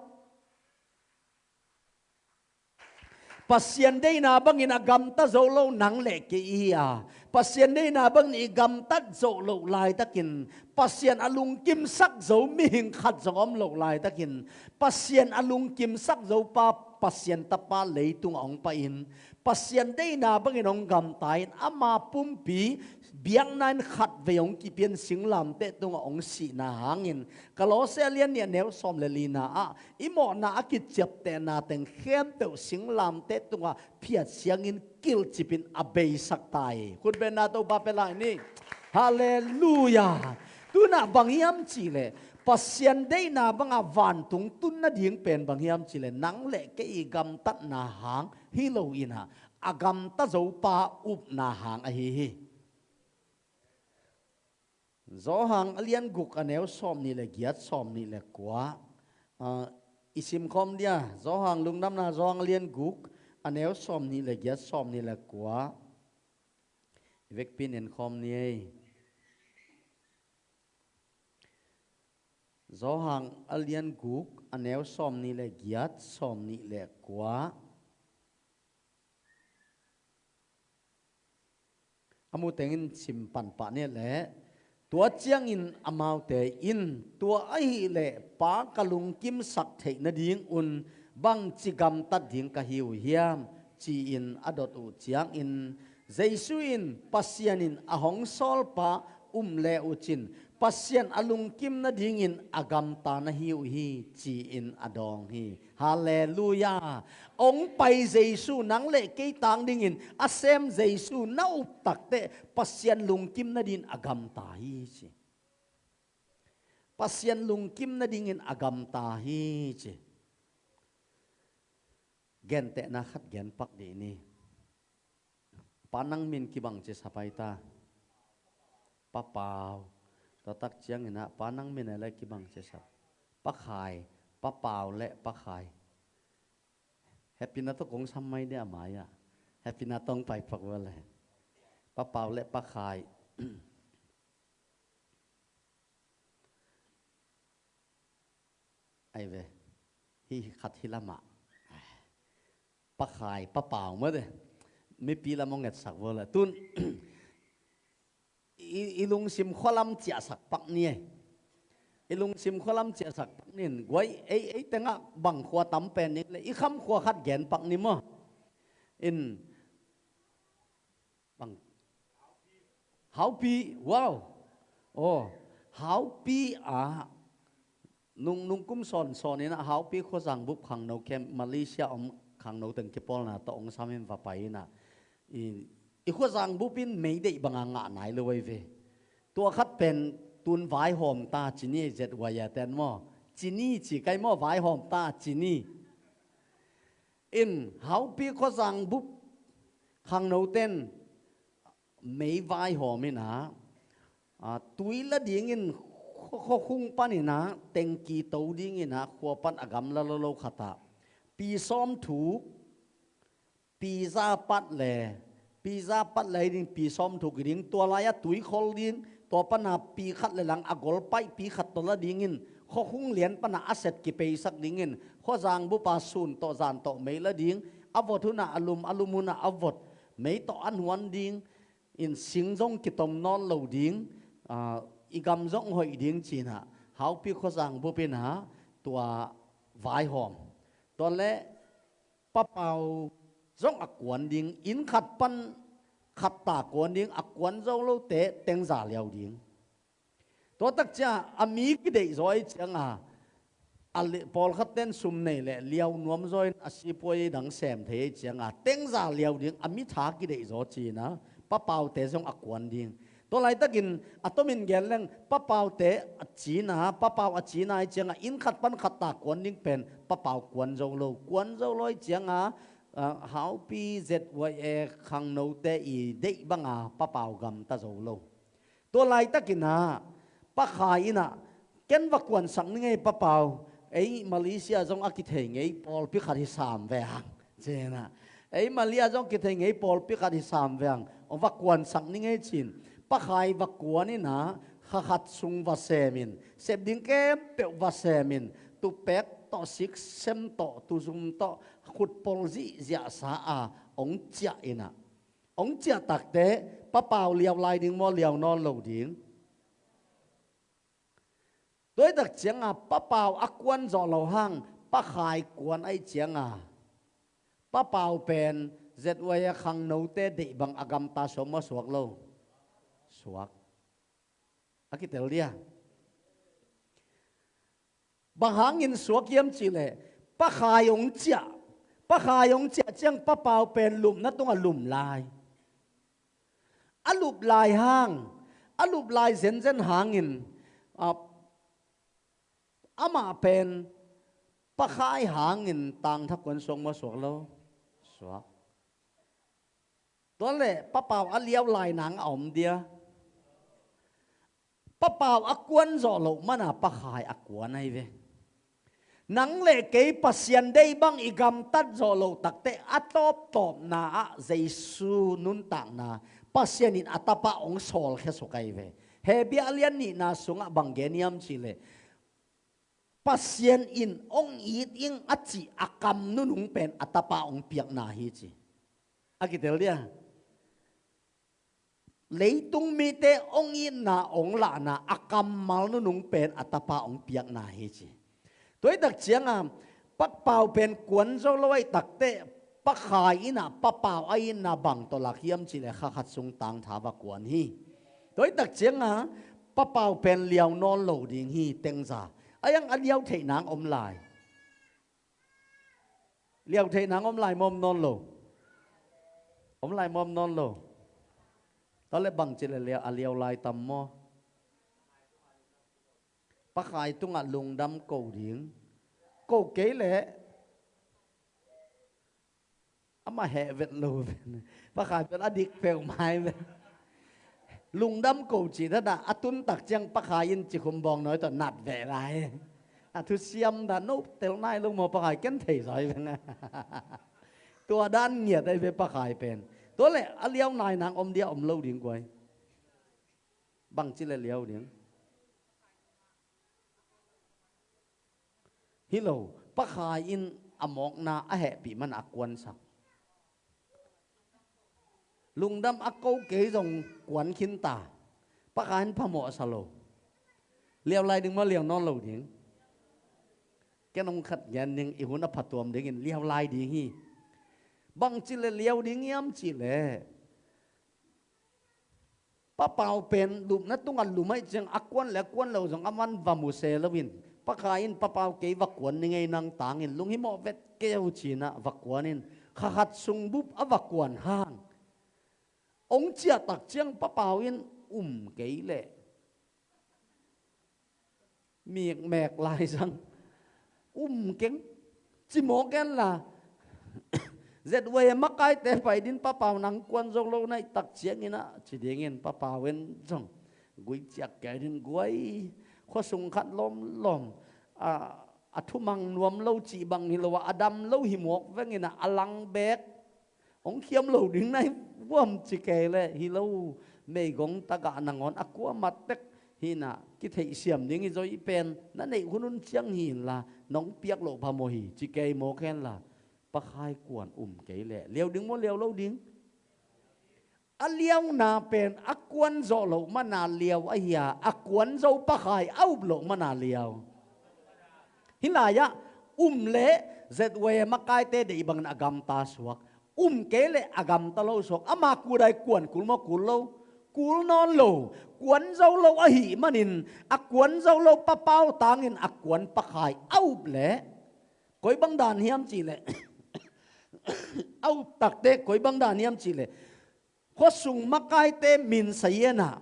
Pasian deihna bangin a gamta zo lo nang le kei i hi a, Pasian deihna bangin i gamtat zo loh laitakin, Pasian a lungkimsak zo mihing khat zong om loh laitakin, Pasian a lungkimsak zo pa, Pasian Tapa leitungah hong pai-in, Pasian deihna bangin hong gamta in, ama pumpi biakna in khatvei hong kipia in, singlamteh tungah hong sihna hangin, Kolose lian nih a neu sawm le lina ah, i mawhna a kiciaptehna teng khempeuh singlamteh tungah phiat siangin kilhcip in a beisak ta hi. Khutbetna Topa pia lai ni. Halleluia. Tunah bang hiam cih leh, Pasian deihna banga vantung tun nading pen bang hiam cih leh, nang le kei i gamtatna hang hi lo in ah, a gamta zo pa upna hang ahi hi. Johan a lian guk a neu sawm nih le giat, sawm nih le kua. Ah, i sim khawm dia, Johan lungdamna, Johan a lian guk a neu sawm nih le giat, sawm nih le kua. I vekpi in en khawm ni ei. Johan a lian guk, a neu sawm nih le giat, sawm nih le kua. A mu tengin sim panpah ni le, tua ciangin amaute in, tua ahih leh Pa ka lungkimsak theih nadingun bangci gamtat ding ka hi uh hiam? Ci-in a dot uh ciangin, Jesu in, Pasian in a hong sawlpa um le uh cin, Pasian a lungkim nadingin a gamta na hi uh hi, ci-in a dawng hi. Halleluiah. Hong pai Jesu, nang le kei tang dingin a sem Jesu na up takteh Pasian lungkim nadingin a gamta hi ci. Pasian lungkim nadingin a gamta hi ci. Gentehna khat genpak dih ni. Pa nang min kibang ci sa pai ta. Pa Pau. Tua tak ciangin ah Pa nang min a le kibang ci sa. Pa Khai, Pa Pau le Pa Khai. Hepina tawh kong sam mai dia mai ah. Hepina tawh hong pai pak ua le. Pa Pau le Pa Khai. Ai ve. Hi khat hi lamah. Pa Khai, Pa Pau mah de. Mipi lam hong etsak ua le. Tun i, i lungsim khua lam ciahsak pak ni e. I lungsim khua lam ciahsak pak ni in. Guai, ei, ei tengah bang khua tam pen ni le. I kham khua khat gen pak ni maw. In bang. Haupi, wow. Oh, Haupi ah nung, nung kum sawnsawn in ah Haupi khuazang bup khangno camp, Malaysia om khangno teng kipawlna tawh hong sam in va pai in ah. I, i khuazang bup in mei deih banga ngah nai lo ei ve. Tua khat pen tun vaihawm ta ci ni, Z Y A ten maw. Ci ni ci kai maw, vaihawm ta ci ni. In Haupi khuazang bup khangno ten mei vaihawm in ah, a, tui la dingin khuakhung pan in ah tengki to dingin ah khua pan a gamla lolo khat ah pi sawm thuk, pi za pat le, pi za pat le ding pi sawm thuk ding, tua lai-ah tui khol ding, tua pan ah pi khat le lang a gol paih pi khat tawh la dingin khuakhung lian pan ah a set kipeisak dingin khuazang bup ah sun tawh zan tawh mei la ding, a vot hun ah a lum, a lum hun ah a vot, mei tawh an huan ding, in sing zong kitom nawn lo ding, a, i gam zong hoih ding ci in ah Haupi khuazang bup in ah tua vaihawm. Tua le Pa Pau zong a kuan ding, inn khat pan khat ta kuan ding, a kuan zo lote tengza liau ding. Tua tak ciang a mi kideih zaw ei cianga, a le, pawlkhat ten sum nei le liau nuam zaw in a sipuai dang sem thei ei cianga, tengza liau ding a mi tha kideih zaw ci in ah Pa Pau te zong a kuan ding. Tua laitakin a tomin gen leng Pa Pau te a ci in ah, Pa Pau a ci in ah ei cianga, inn khat pan khat ta kuan ding pen Pa Pau kuan zo lo, kuan zo lo ei cianga, a, Haupi Z Y A khangnote i deih banga Pa Pau gamta zo lo. Tua laitakin ah Pa Khai in ah, ken va kuansak ni ngei Pa Pau, ei Malaysia zong a kithei ngei pawlpi khat hi sam ve hang. Ci in ah, ei Malaysia zong kithei ngei pawlpi khat hi sam ve hang. Ong va kuansak ni ngei ci in. Pa Khai va kuan in ah, kha khat sung va sem in, sep ding khempeuh va sem in, tupek tawh, siksem tawh, tuzum tawh, khutpol zihziahsa a ong ciah in ah, ong ciah takte Pa Pau liau lai ding maw, liau nawn lo ding? Tua tak cianga Pa Pau a kuan zawh lo hang Pa Khai kuan ahih cianga, Pa Pau pen Z Y A khangnote deih bang a gamta suak maw, suak lo? Suak. A kitel dia. Bang hangin suak hiam cihleh, Pa Khai ong ciah. Pa Khai ong ciah ciang Pa Pau pen lupna tungah lum lai. A lup lai hang, a lup lai zenzen hangin, a, amah pen Pa Khai hangin tangtha kuan suak maw, suak lo? Suak. Tua le Pa Pau a liau lai nang a om dia. Pa Pau a kuan zawh loh mana Pa Khai a kuan ahi ve. Nang le kei Pasian deih bang i gamtat zawh loh takte a tawptawpna ah Jesu nuntakna, Pasian in a tapa ong sawlkhia suk ahi ve. Hebru a lian nihna sungah bang gen hiam cihleh, Pasian in hong it ing a cih a kam nunung pen a tapa hong piakna hi ci. A kitel dia. Leitung mite hong itna hong lahna a kammal nunung pen a tapa hong piakna hi ci. Tua hi tak cianga Pa Pau pen kuan zo lo ahi takteh Pa Khai in ah Pa Pau a itna bang tawh lak hiam cih leh kha khat sung tangtha va kuan hi. Tua hi tak cianga Pa Pau pen liau nawn lo ding hi tengza. A iang a liau theih nang om lai. Liau theih nang om lai maw om nawn lo? Om lai maw om nawn lo? Tua leh bang cih leh liau, a liau lai tam maw? Pa Khai tungah lungdam ko ding. Ko kei leh amah heh vet lo ven. Pa Khai pen a dik peuhmah hi ven. Lungdam ko cih dan a, a tun tak ciang Pa Khai in cikhum bawng nawi tawh nat veh lai. A thusiam dan no tel nai lo maw Pa Khai, ken thei zaw hi ven. Tua dan ngiat ahi ve Pa Khai pen. Tua leh a liau nai nang om dia om lo ding guai. Bang cih leh liau ding. Hi lo, Pa Khai in a mawkna a hehpih man a kuansak. Lungdam a ko kei zong kuan khin ta. Pa Khai in phamawh sa lo. Liau lai ding maw liau nawn lo ding? Ken hong khat gen ding, i hun a phatuam dingin liau lai ding hi. Bang cih leh liau ding hiam cih leh Pa Pau pen lupna tungah lum ahih ciang a kuan le a kuan lo zong a man va mu se loin, Pa Khai in Pa Pau kei va kuan ning ei nang tangin lunghimawh vet kei uh ci-in ah va kuan in, kha khat sung bup a va kuan hang hong ciah tak ciang Pa Pau in um kei leh mikmek lai zang um keng ci mawk hen la. ZYA makaite pai din, Pa Pau nang kuan zo lo na hih tak ciangin ah ci dingin Pa Pau in zong gui ciak kei din guai, khuasung khat lawmlawm a, a thumang nuam lo cih bang hi lo a, a dam lo hi mawk vengin ah a lang bek hong khiam lo ding na hi vuam ci kei leh hi lo. Meigong tagah nangawn a kuamat tek hi-in ah kitheihsiam ding hi zaw, i pen na neih hunhun ciang hi inla nong piak loh phamawh hi ci kei mawk hen la. Pa Khai kuan um kei leh liau ding maw liau lo ding? A liauna pen a kuan zawh loh mana liau ahi a, a kuan zo Pa Khai a up loh mana liau. Hih lai-ah um leh ZYA makaite deih bangin a gamta suak. Um kei leh a gamta lo suak. Ama kudai kuan kul maw kul lo? Kul nawn lo. Kuan zo lo ahih manin a kuan zo lo Pa Pau tangin a kuan Pa Khai a up leh koi bang dan hiam cih leh a up takte koi bang dan hiam cih leh khuasung makaite min sa hian ah,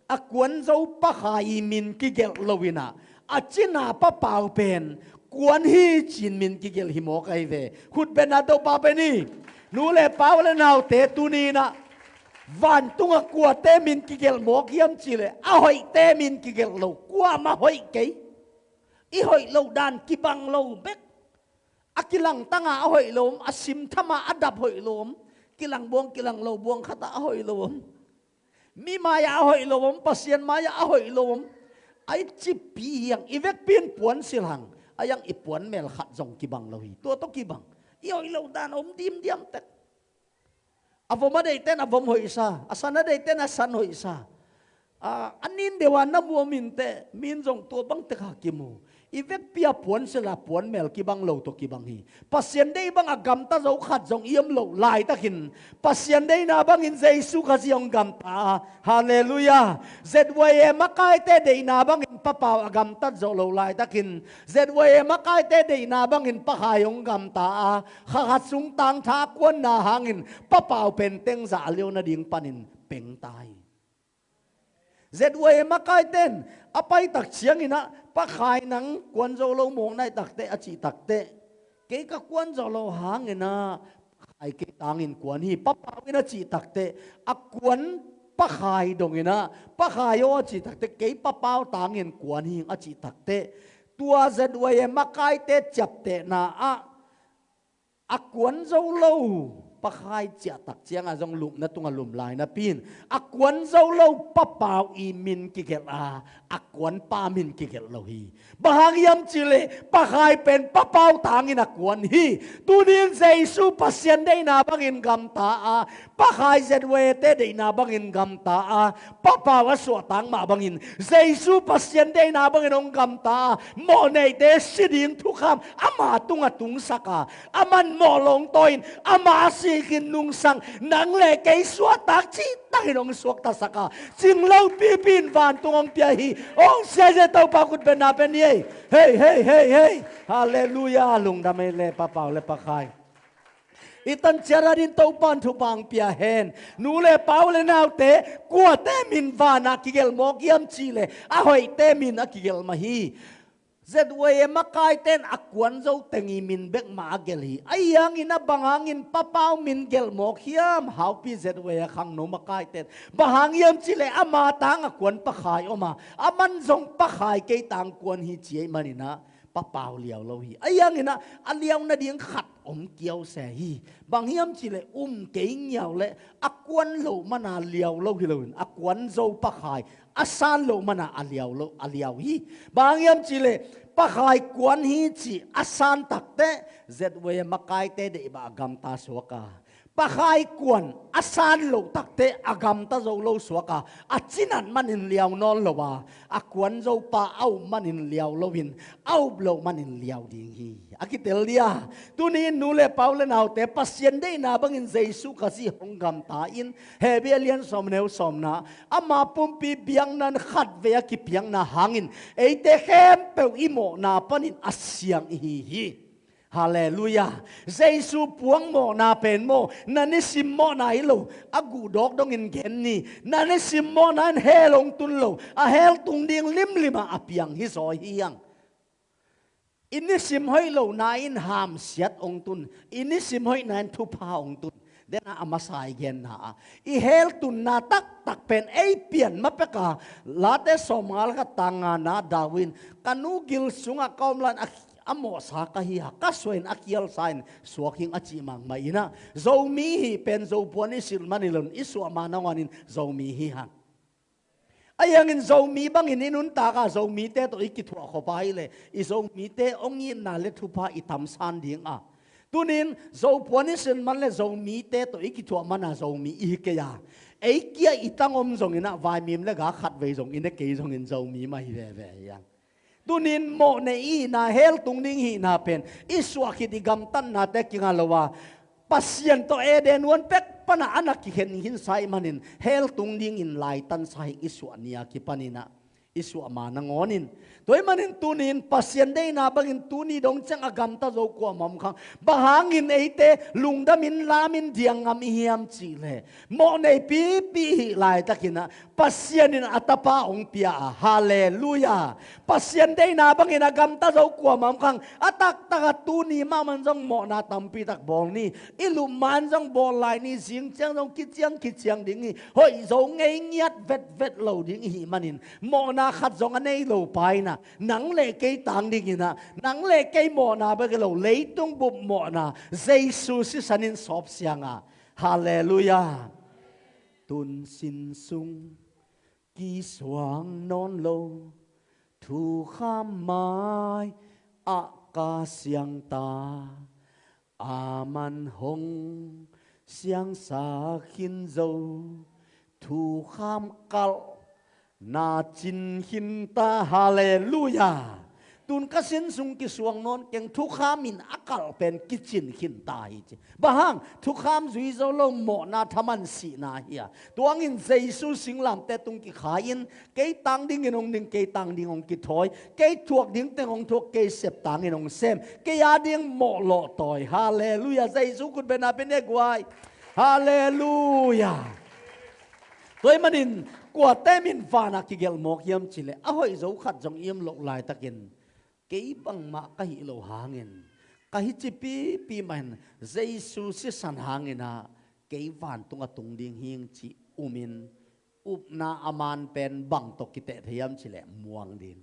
a kuan zo Pa Khai i min kigelh lo-in ah, a cina Pa Pau pen kuan hi ci-in min kigelh hi mawk ahi ve. Khut beng a, Topa beng hi. Nu le pa, u le naute, tuni-in ah vantung a kuate min kigelh mawk hiam cih leh a hoihte min kigelh lo, kuamah hoih kei. I hoih loh dan kibang lo bek. A kilang tanga a hoih lo om, a simthama a dap hoih lo om, kilang buang kilang lo buang khatah a hoih lo om, mi mai-ah a hoih lo om, Pasian mai-ah a hoih lo om. A i cippi hiang, i vekpi in puansilh hang, a hiang i puan mel khat zong kibang lo hi. Tua tawh kibang i hoih loh dan om dimdiam tek. A vom a deihte in a vom hoihsa, a san a deihte in a san hoihsa. A, a nin deuh a na muam inteh, mi in zong tua bang tek a kimu. I vekpi a puansilh a puan mel kibang lo tawh kibang hi. Pasian deih bang a gamta zo khat zong i om loh laitakin, Pasian deihna bangin Jesu Khazih hong gamta a. Halleluiah. ZYA makaite deihna bangin Pa Pau a gamtat zo lo laitakin, ZYA makaite deihna bangin Pa Khai hong gamta a. Kha khat sung tangtha kuanna hangin Pa Pau pen tengza a liau nading panin pengta hi. ZYA makaite in a pai tak ciangin ah, Pa Khai nang kuan zo lo mawk na hih takteh a cih takteh, kei ka kuan zo lo hangin ah Pa Khai kei tangin kuan hi, Pa Pau in a cih takteh, a kuan Pa Khai dongin ah, Pa Khai aw a cih takteh, kei Pa Pau tangin kuan hi a cih takteh, tua ZYA makaite ciaptehna ah a kuan zo lo Pa Khai ciahtak ciangah zong lupna tungah lum lai napi in a kuan zo lo Pa Pau i min kigelh a, a kuan pa min kigelh lo hi. Bang hang hiam cihleh Pa Khai pen Pa Pau tangin a kuan hi. Tuni in Jesu Pasian deihna bangin gamta a, Pa Khai Zetway te deihna bangin gamta a, Pa Pau a suahtak mah bangin Jesu Pasian deihna bangin hong gamta a, mawhneite si ding thukham ama tungah tungsak a, aman mawh lo hong tawi in, ama sih khin nungsang nang le kei suahtak cihtakin hong suaktasak a, cing lo pipi in vantung hong pia hi. Hong sia zia Topa khutbetna pen hi ei. Hei, hei, hei, hei. Halleluiah. Lungdam ei le Pa Pau le Pa Khai. I tan ciat a din Topa in thupha hong pia hen. Nu le pa, u le naute, kuate min vanah kigelh mawk hiam cihleh a hoihte min a kigelh mah hi. Zetway a makaite in a kuan zo teng i min bek mah a gelh hi. Ahi hangin a bang hangin Pa Pau min gelh mawk hiam? Haupi Zetway a khangno makaite in. Bang hang hiam cihleh ama tang a kuan Pa Khai om a, aman zong Pa Khai kei tang kuan hi ci ahih manin ah Pa Pau liau lo hi. Ahi hangin ah a liau nading khat om kiau se hi. Bang hiam cihleh um kei ngiau le a kuan loh mana liau lo hi loin a kuan zo Pa Khai a san loh mana a liau lo, a liau hi. Bang hang hiam cihleh Pa Khai kuan hi cih a san takteh Zetway a makaite deih bangin a gamta suak a, Pa Khai kuan a san loh takteh a gamta zo lo suak a, a cinat manin liau nawn lo a, a kuan zo pa a up manin liau loin a up loh manin liau ding hi. A kitel dia. Tuni in nu le pa, u le naute, Pasian deihna bangin Jesu Khazih hong gamta in, Hebrew a lian sawm, neu sawmna, ama pumpi biakna in khatvei a kipiakna hangin eite khempeuh i mawhna panin a siang i hi hi. Halleluiah. Jesu puang mawhna pen maw, na nisim mawhna hi lo, a guh dawk dongin gen ni. Na nisim mawhna in hell hong tun lo, a hell tung ding limlim ah a piang hi zaw hi hang. I nisim hoih lohna in hamsiat hong tun, i nisim hoihna in thupha hong tun. Dena a masa i genna ah, i hell tunna taktak pen ei pian ma pek a, Late sawmnga le khat, tang ngana, David in, ka nu gil sungah ka om lai-in a, a mawhsa ka hi a, ka suah in a kialsa in suak hing a cih mahmah in ah, Zomi hih pen Zopuan i silh man hi loin i suahma nangawnin Zomi hi hang. Ahi hangin Zomi bangin i nuntak a, Zomite tawh i kithuah khop a hi leh, i Zomite hong itna le thupha i tamsan ding a. Tunin Zopuan i silh man le Zomite tawh i kithuah mana Zomi i hi kei a, ei kia i tang om zongin ah vaimim le ga khatvei zong i ne kei zongin Zomi mah hi veve hi hang. Tunin mawhna i hihna, hell tung ding hihna pen i suah khit i gamtatnate kinga lo a, Pasian tawh Eden huan pek pana a na kikhen khinsa ahih manin hell tung dingin laitansa hi. I suah ni a kipanin ah, i suahma nangawnin. Tua ahih manin tunin Pasian deihna bangin tuni dong ciang a gamta zo kuamah om khang. Bang hangin eite lungdamin lamin diang ngam i hiam cihleh, mawhnei pipi hih laitakin ah Pasian in a tapa hong pia a. Halleluiah. Pasian deihna bangin a gamta zo kuamah om khang. A taktak a tuni mahmah in zong mawhna tampi tak bawl ni. I lup ma-in zong bawl lai ni. Zing ciang zong kiciang kiciang ding hi. Hoih zo ngei ngiat vetvet lo ding i hih manin, mawhna khat zong a nei lo pa in ah, nang le kei tang dingin ah, nang le kei mawhna bek hi lo, leitung bup mawhna Jesu sisan in sawp siang a. Halleluiah. Tun sin sung kisuang nawn lo, thukham mai-ah ka siang ta. Aman hong siangsak khin zo, thukham kalh na cin khin ta. Halleluiah. Tun ka sin sung kisuang nawn keng, thukham in a kalh pen kicin khin ta hi ci. Bang hang? Thukham zui zo lo, mawhna thaman sihna hi a. Tua hangin Jesu singlamteh tung kikhai-in, kei tang dingin hong ding, kei tang ding hong kithawi, kei thuak ding teng hong thuak, kei sep tangin hong sem, kei a ding mawh lawh tawi. Halleluiah. Jesu khutbetna pen hi e guai. Halleluiah. Tua ahih manin kuate min vanah kigelh mawk hiam cihleh, a hoih zo khat zong i om loh laitakin, kei bangmah ka hih loh hangin, ka hi ci pipi mah in, Jesu sisan hangin ah kei vantung a tung ding hing cih umin, upna a man pen bang tawh kiteh thei hiam cihleh, muang ding.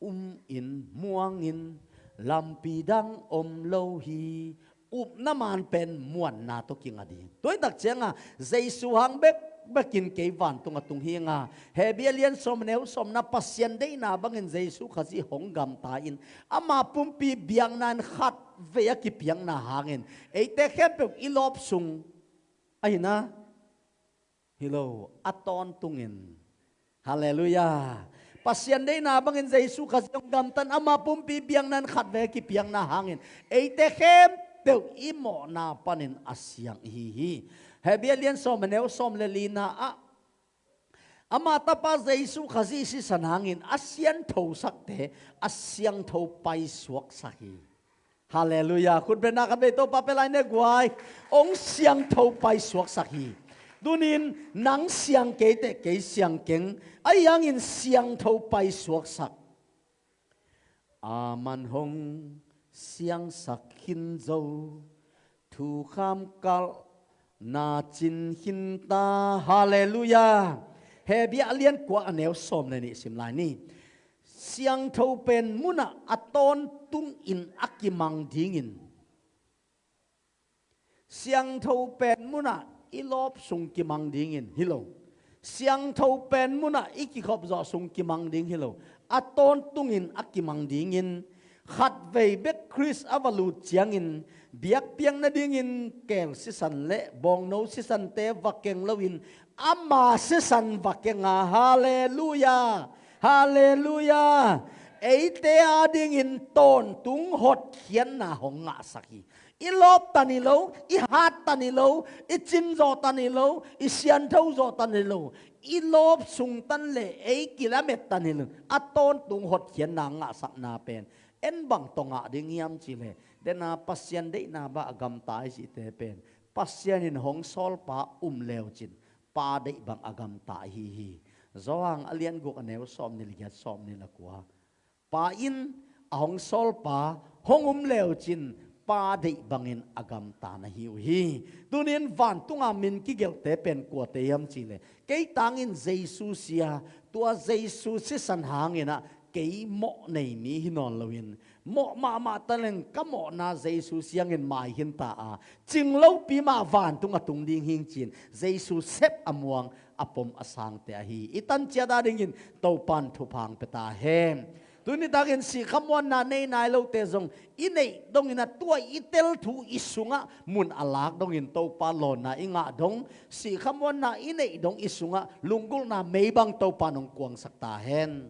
Um in muang in, lampi dang om lo hi, Upna man pen muanna tawh kinga ding. Tua hi tak cianga Jesu hang bekbekin kei vantung a tung hi ing a, Hebru a lian sawm a neu sawmna, Pasian deihna bangin Jesu Khazih hong gamta in, ama pumpi biakna in khatvei a kipiakna hangin eite khempeuh i lawp sung, ahi na, hi lo, a tawntungin. Halleluiah. Pasian deihna bangin Jesu Khazih hong gamta in, ama pumpi biakna in khatvei a kipiakna hangin eite khempeuh i mawhna panin a siang ihi hi. Hebru a lian sawm a neu sawm le lina ah, ama tapa Jesu Khazih sisan hangin a sianthosakte a siangtho paisuaksak hi. Halleluiah. Khutbetna khatvei Topa pia lai ni guai. Hong siangtho paisuaksak hi. Tunin nang siang kei teh kei siang keng, ahi hangin siangtho paisuaksak. Aman hong siangsak khin zo, thukham kalhna cin khin ta. Halleluiah. Hebru a lian kua a neu sawm le nih sim lai ni. Siangtho pen munah a tawntungin a kimang dingin, siangtho pen munah i lawp sung kimang dingin hi lo, siangtho pen munah i kikhop zawh sung kimang ding hi lo, a tawntungin a kimang dingin, khatvei bek Khrist a va lut ciangin biakpiak nadingin keel sisan le bawngno sisante va keng loin ama sisan va keng a. Halleluiah. Halleluiah. Eite adingin tawntung hotkhiatna hong ngahsak hi. I lawp ta ni lo, i hat ta ni lo, i cin zawh ta ni lo, i siantho zawh ta ni lo, i lawp sung tan le ei kilamet ta ni lo, a tawntung hotkhiatna ngahsakna pen en bang tawh ngah ding hiam cih leh, dena Pasian deihna bang a gamta i cihte pen Pasian in hong sawlpa um leucin pa deih bang a gamta ihi hi. Johan a lian guk a neu sawm nih le giat, sawm nih le kua. Pa in a hong sawlpa hong um leucin pa deih bangin a gamta na hi uh hi. Tunin vantunga min kigelhte pen kuate hiam cih leh, kei tangin Jesu sia, tua Jesu sisan hangin ah kei mawh nei mi hi nawn loin, mawh mahmah taleng ka mawhna Jesu siangin maihin ta a, cing lopi mah vantung a tung ding hing cin Jesu sep a muang a pom a sangte ahi i tan ciat adingin Topan thupha pia ta hen. Tuni takin sihkhamuanna nei nai lote zong i neih dongin a tuai i tel thu i sungah mun a lak dongin Topa lawnna i ngah dong, sihkhamuanna i neih dong i sungah lunggulhna mei bang Topan hong kuangsak ta hen.